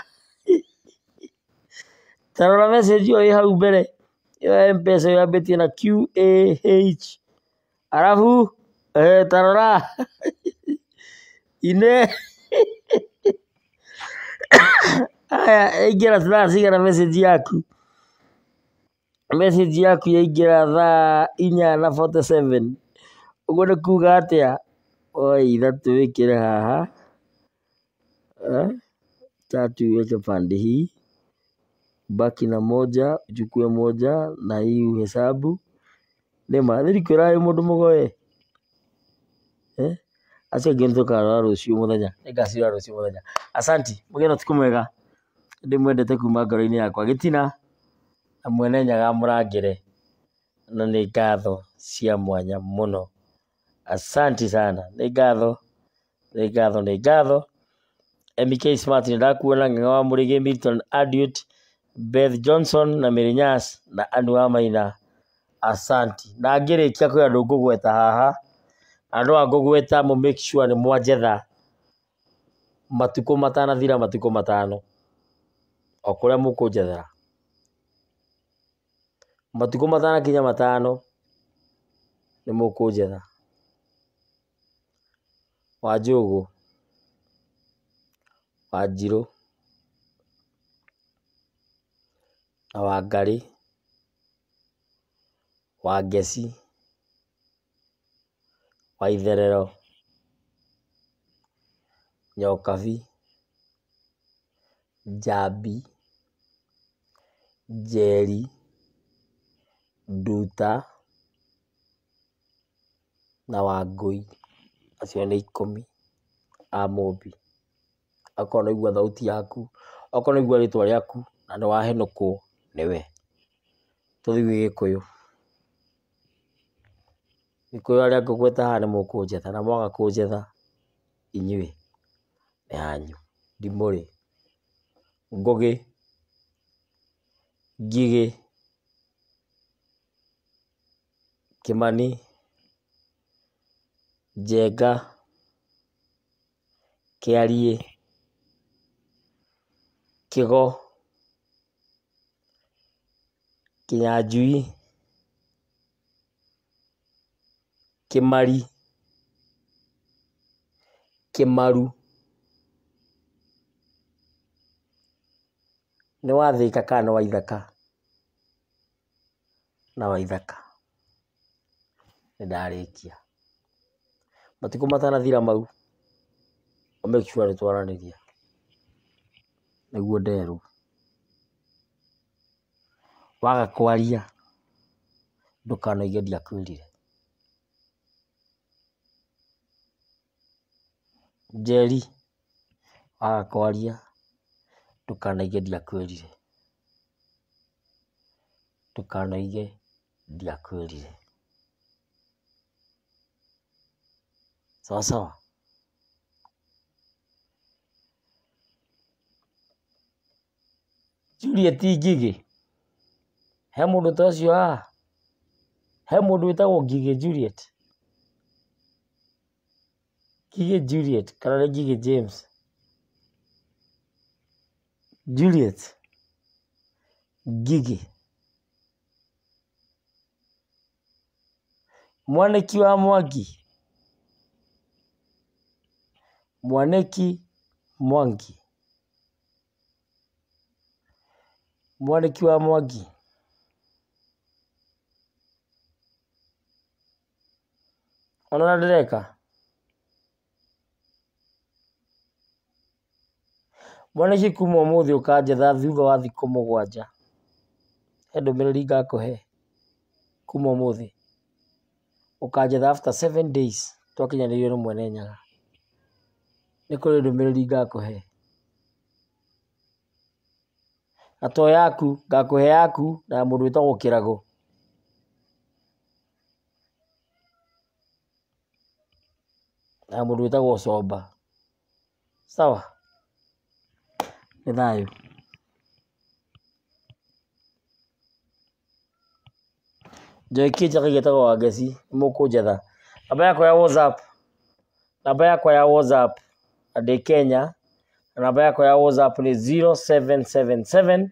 Ta rora message ĩyo ĩ hau mbere, ĩyo ya M-Pesa ĩyo yambĩtie na QAH arabu ta rora ine aya yaingĩra thaa cigana message yaku? Message yaku yaingĩra thaa 4:47. Ũguo nĩ kuga atĩa? Oe ithatũ wĩkĩre haha, tatu uweke pande hii, baki na moja, uchukue moja na hii uhesabu. Nĩma nĩ ndikwĩra wĩ mũndũ mũgoe. Acio angĩ nĩtũkarora rũciũ mũthenya, nĩngacirora rũciũ mũthenya. Asanti, mũgĩe na ũtukũ mwega, ndĩmwendete kuma ngoro-inĩ yakwa. Gĩtina na mwene Nyaga mũrangĩre, na nĩ ngatho cia mwanya mũno. Asanti sana, nĩ ngatho, nĩ ngatho, nĩ ngatho. MEK Smart nĩ ndakuona, Ng'ang'a wa Mũrĩgĩ, Milton Adiut, Beth Johnson na Mary Nyas na Anu wa Maina. Asanti. Na ngĩrĩkia kwĩ andũ ngũgweta haha, andũ aya ngũgweta mũ make sure nĩ mwanjetha matukũ matanathira matukũ 5. O kũrĩa mũkũnjethera. Matukũ matanakinya 5 nĩ mũkũnjetha. Wanjũgũ, Wanjirũ na Wangarĩ, Wangeci, Waitherero, Nyokabi, Njambi, Njeri, Nduta na Wangũi. Acio nĩ 10 a Mũmbi. Okorwo nĩ waigua thauti yaku, okorwo nĩ waigua rĩtwa rĩaku na nĩ wahenũkwo nĩwe. Tũthiĩ Gĩkũyũ. Gĩkũyũ arĩa ngũgweta haha nĩ mũkũnjetha na mwaga kũnjetha inyuĩ nĩ hanyu ndimũrĩ. Ngũgĩ, Ngigĩ, Kĩmani, Njenga, Kĩariĩ, Kĩgo, Kĩnyanjui, Kĩmari, Kĩmaru. Nĩ wathĩka kana nĩ waithaka? Na waithaka. Nĩ ndarĩkia. Matukũ matanathira mau, ũ make sure nĩ twaranĩria nĩguo nderwo. Waga kwaria ndũkanoige ndiakwĩrire. Njeri, waga kwaria ndũkanoige ndiakwĩrire. Ndũkanoige ndiakwĩrire. Sawa sawa. Juliet Ngigĩ, he mũndũ ta ũcio haha? He mũndũ wĩtagwo Ngigĩ Juliet? Ngigĩ Juliet kana nĩ Ngigĩ James? Juliet Ngigĩ. Mwanĩki wa Mwangi, Mwanĩki Mwangi, Mwanĩki wa Mwangi. Ona ũrĩa ndĩreka. Mwanĩki kuma ũmũthĩ ũkanjetha thutha wa thikũ 7. He ndũmĩrĩri ngakũhe kuma ũmũthĩ. Ũkanjetha after 7 days twakinyanĩrio nĩ Mwene Nyaga. Nĩ kũrĩ ndũmĩrĩri ngakũhe. Na to yaku, ngakũhe yaku na ya mũndũ wĩtagwo Kĩragũ. Na ya mũndũ wĩtagwo Comba. Sawa? Nĩ thayũ. Njoe kĩnjaga gĩtagwo Wangeci, nĩ mũkũnjetha. Namba yakwa ya WhatsApp, namba yakwa ya WhatsApp na ndĩ Kenya, na namba yakwa ya WhatsApp nĩ 0777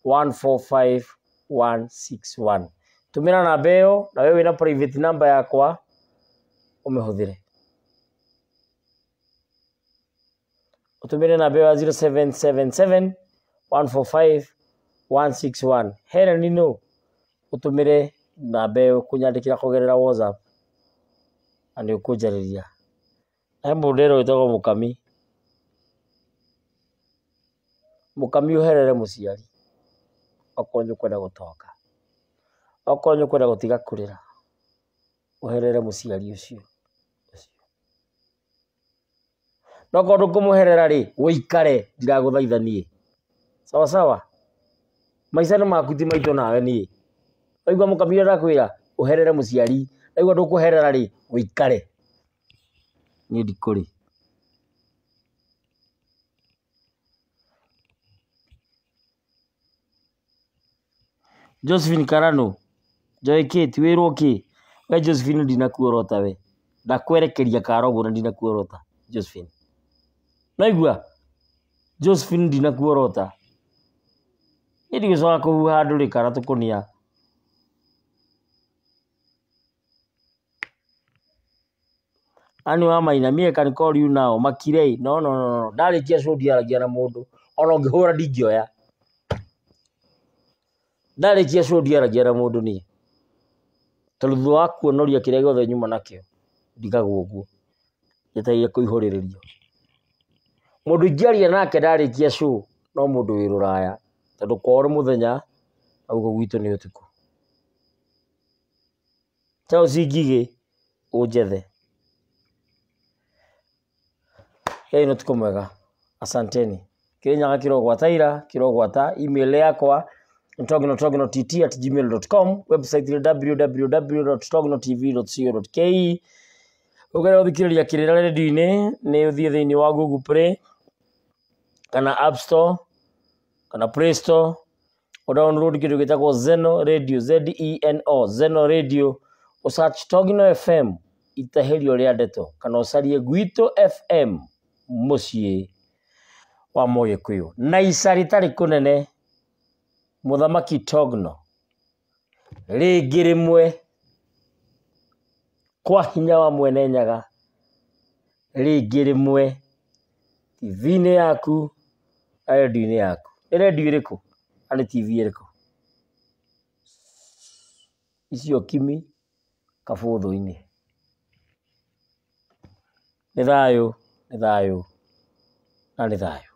145 161. Tũmĩra namba ĩyo na we wĩna private number yakwa ũmĩhũthĩre. Ũtũmĩre namba ĩyo ya 0777 145 161. Helen no ũtũmĩre namba ĩyo kũnyandĩkĩra kũgerera WhatsApp na nĩ ũkũnjarĩria. He mũndũ ndĩrerwo wĩtagwo Mũkami. Mũkami ũherere mũciari okorwo nĩ ũkwenda gũtonga, okorwo nĩ ũkwenda gũtiga kũrĩra, ũherere mũciari ũcio. No korwo ndũkũmũherera rĩ, ũikare ndiragũthaitha niĩ. Sawa sawa? Maica nĩ maku ti maitũ nawe niĩ. Waigua Mũkami ũrĩa ndakwĩra, ũherere mũciari. Waigua ndũkũherera rĩ, ũikare. Niĩ ndikũrĩ. Josephine Karano, Joy Kate, wĩrwo kĩ? We Josephine ndinakuorota we. Ndakwerekeria kara ũguo na ndinakuorota Josephine. Naigua? Josephine ndinakuorota. Niĩ ndigũcoka kũhuha ndũrĩka na tũkũnia. Anne wa Maina, me I can call you now. Makirei. No, no, no, no. Ndarĩkia show ndiaragia na mũndũ. Ona ũngĩhũra ndingĩoya. Ndarĩkia show ndiaragia na mũndũ niĩ. Tondũ thutha wa kuonoria kĩrĩa gĩothe nyuma nakĩo, ndigagwo ũguo. Njetereire kũihũrĩrĩrio. Mũndũ ingĩaria nake ndarĩkia show no mũndũ wĩ rũraya. Tondũ kwao nĩ mũthenya na gũkũ gwitũ nĩ ũtukũ. Charles Ngigĩ ũnjethe. Hei nĩ ũtukũ mwega. Asanteni. Kĩrĩnyaga kĩrogwata ira, kĩrogwata email yakwa tognotognott@gmail.com, website nĩ www.tognotv.co.ke. Ũngĩenda gũthikĩrĩria Kĩrĩra redio-inĩ nĩ ũthiĩ thĩinĩ wa Google Play kana App Store kana Play Store, ũdownload kĩndũ gĩtagwo Zeno Radio, Z-E-N-O, Zeno Radio, ũsearch Togno FM itahĩrio rĩa ndeto, kana ũcarie Gwitũ FM mũciĩ wa Mũgĩkũyũ. Na ica rĩtarĩ kũnene, Mũthamaki Togno rĩngĩ rĩmwe kwa hinya wa Mwene Nyaga, rĩngĩ rĩmwe TV-inĩ yaku na redio-inĩ yaku. Nĩ redio ĩrĩkũ na nĩ TV ĩrĩkũ? Icio kimi kabũthũ-inĩ. Nĩ thayũ, nĩ thayũ na nĩ thayũ.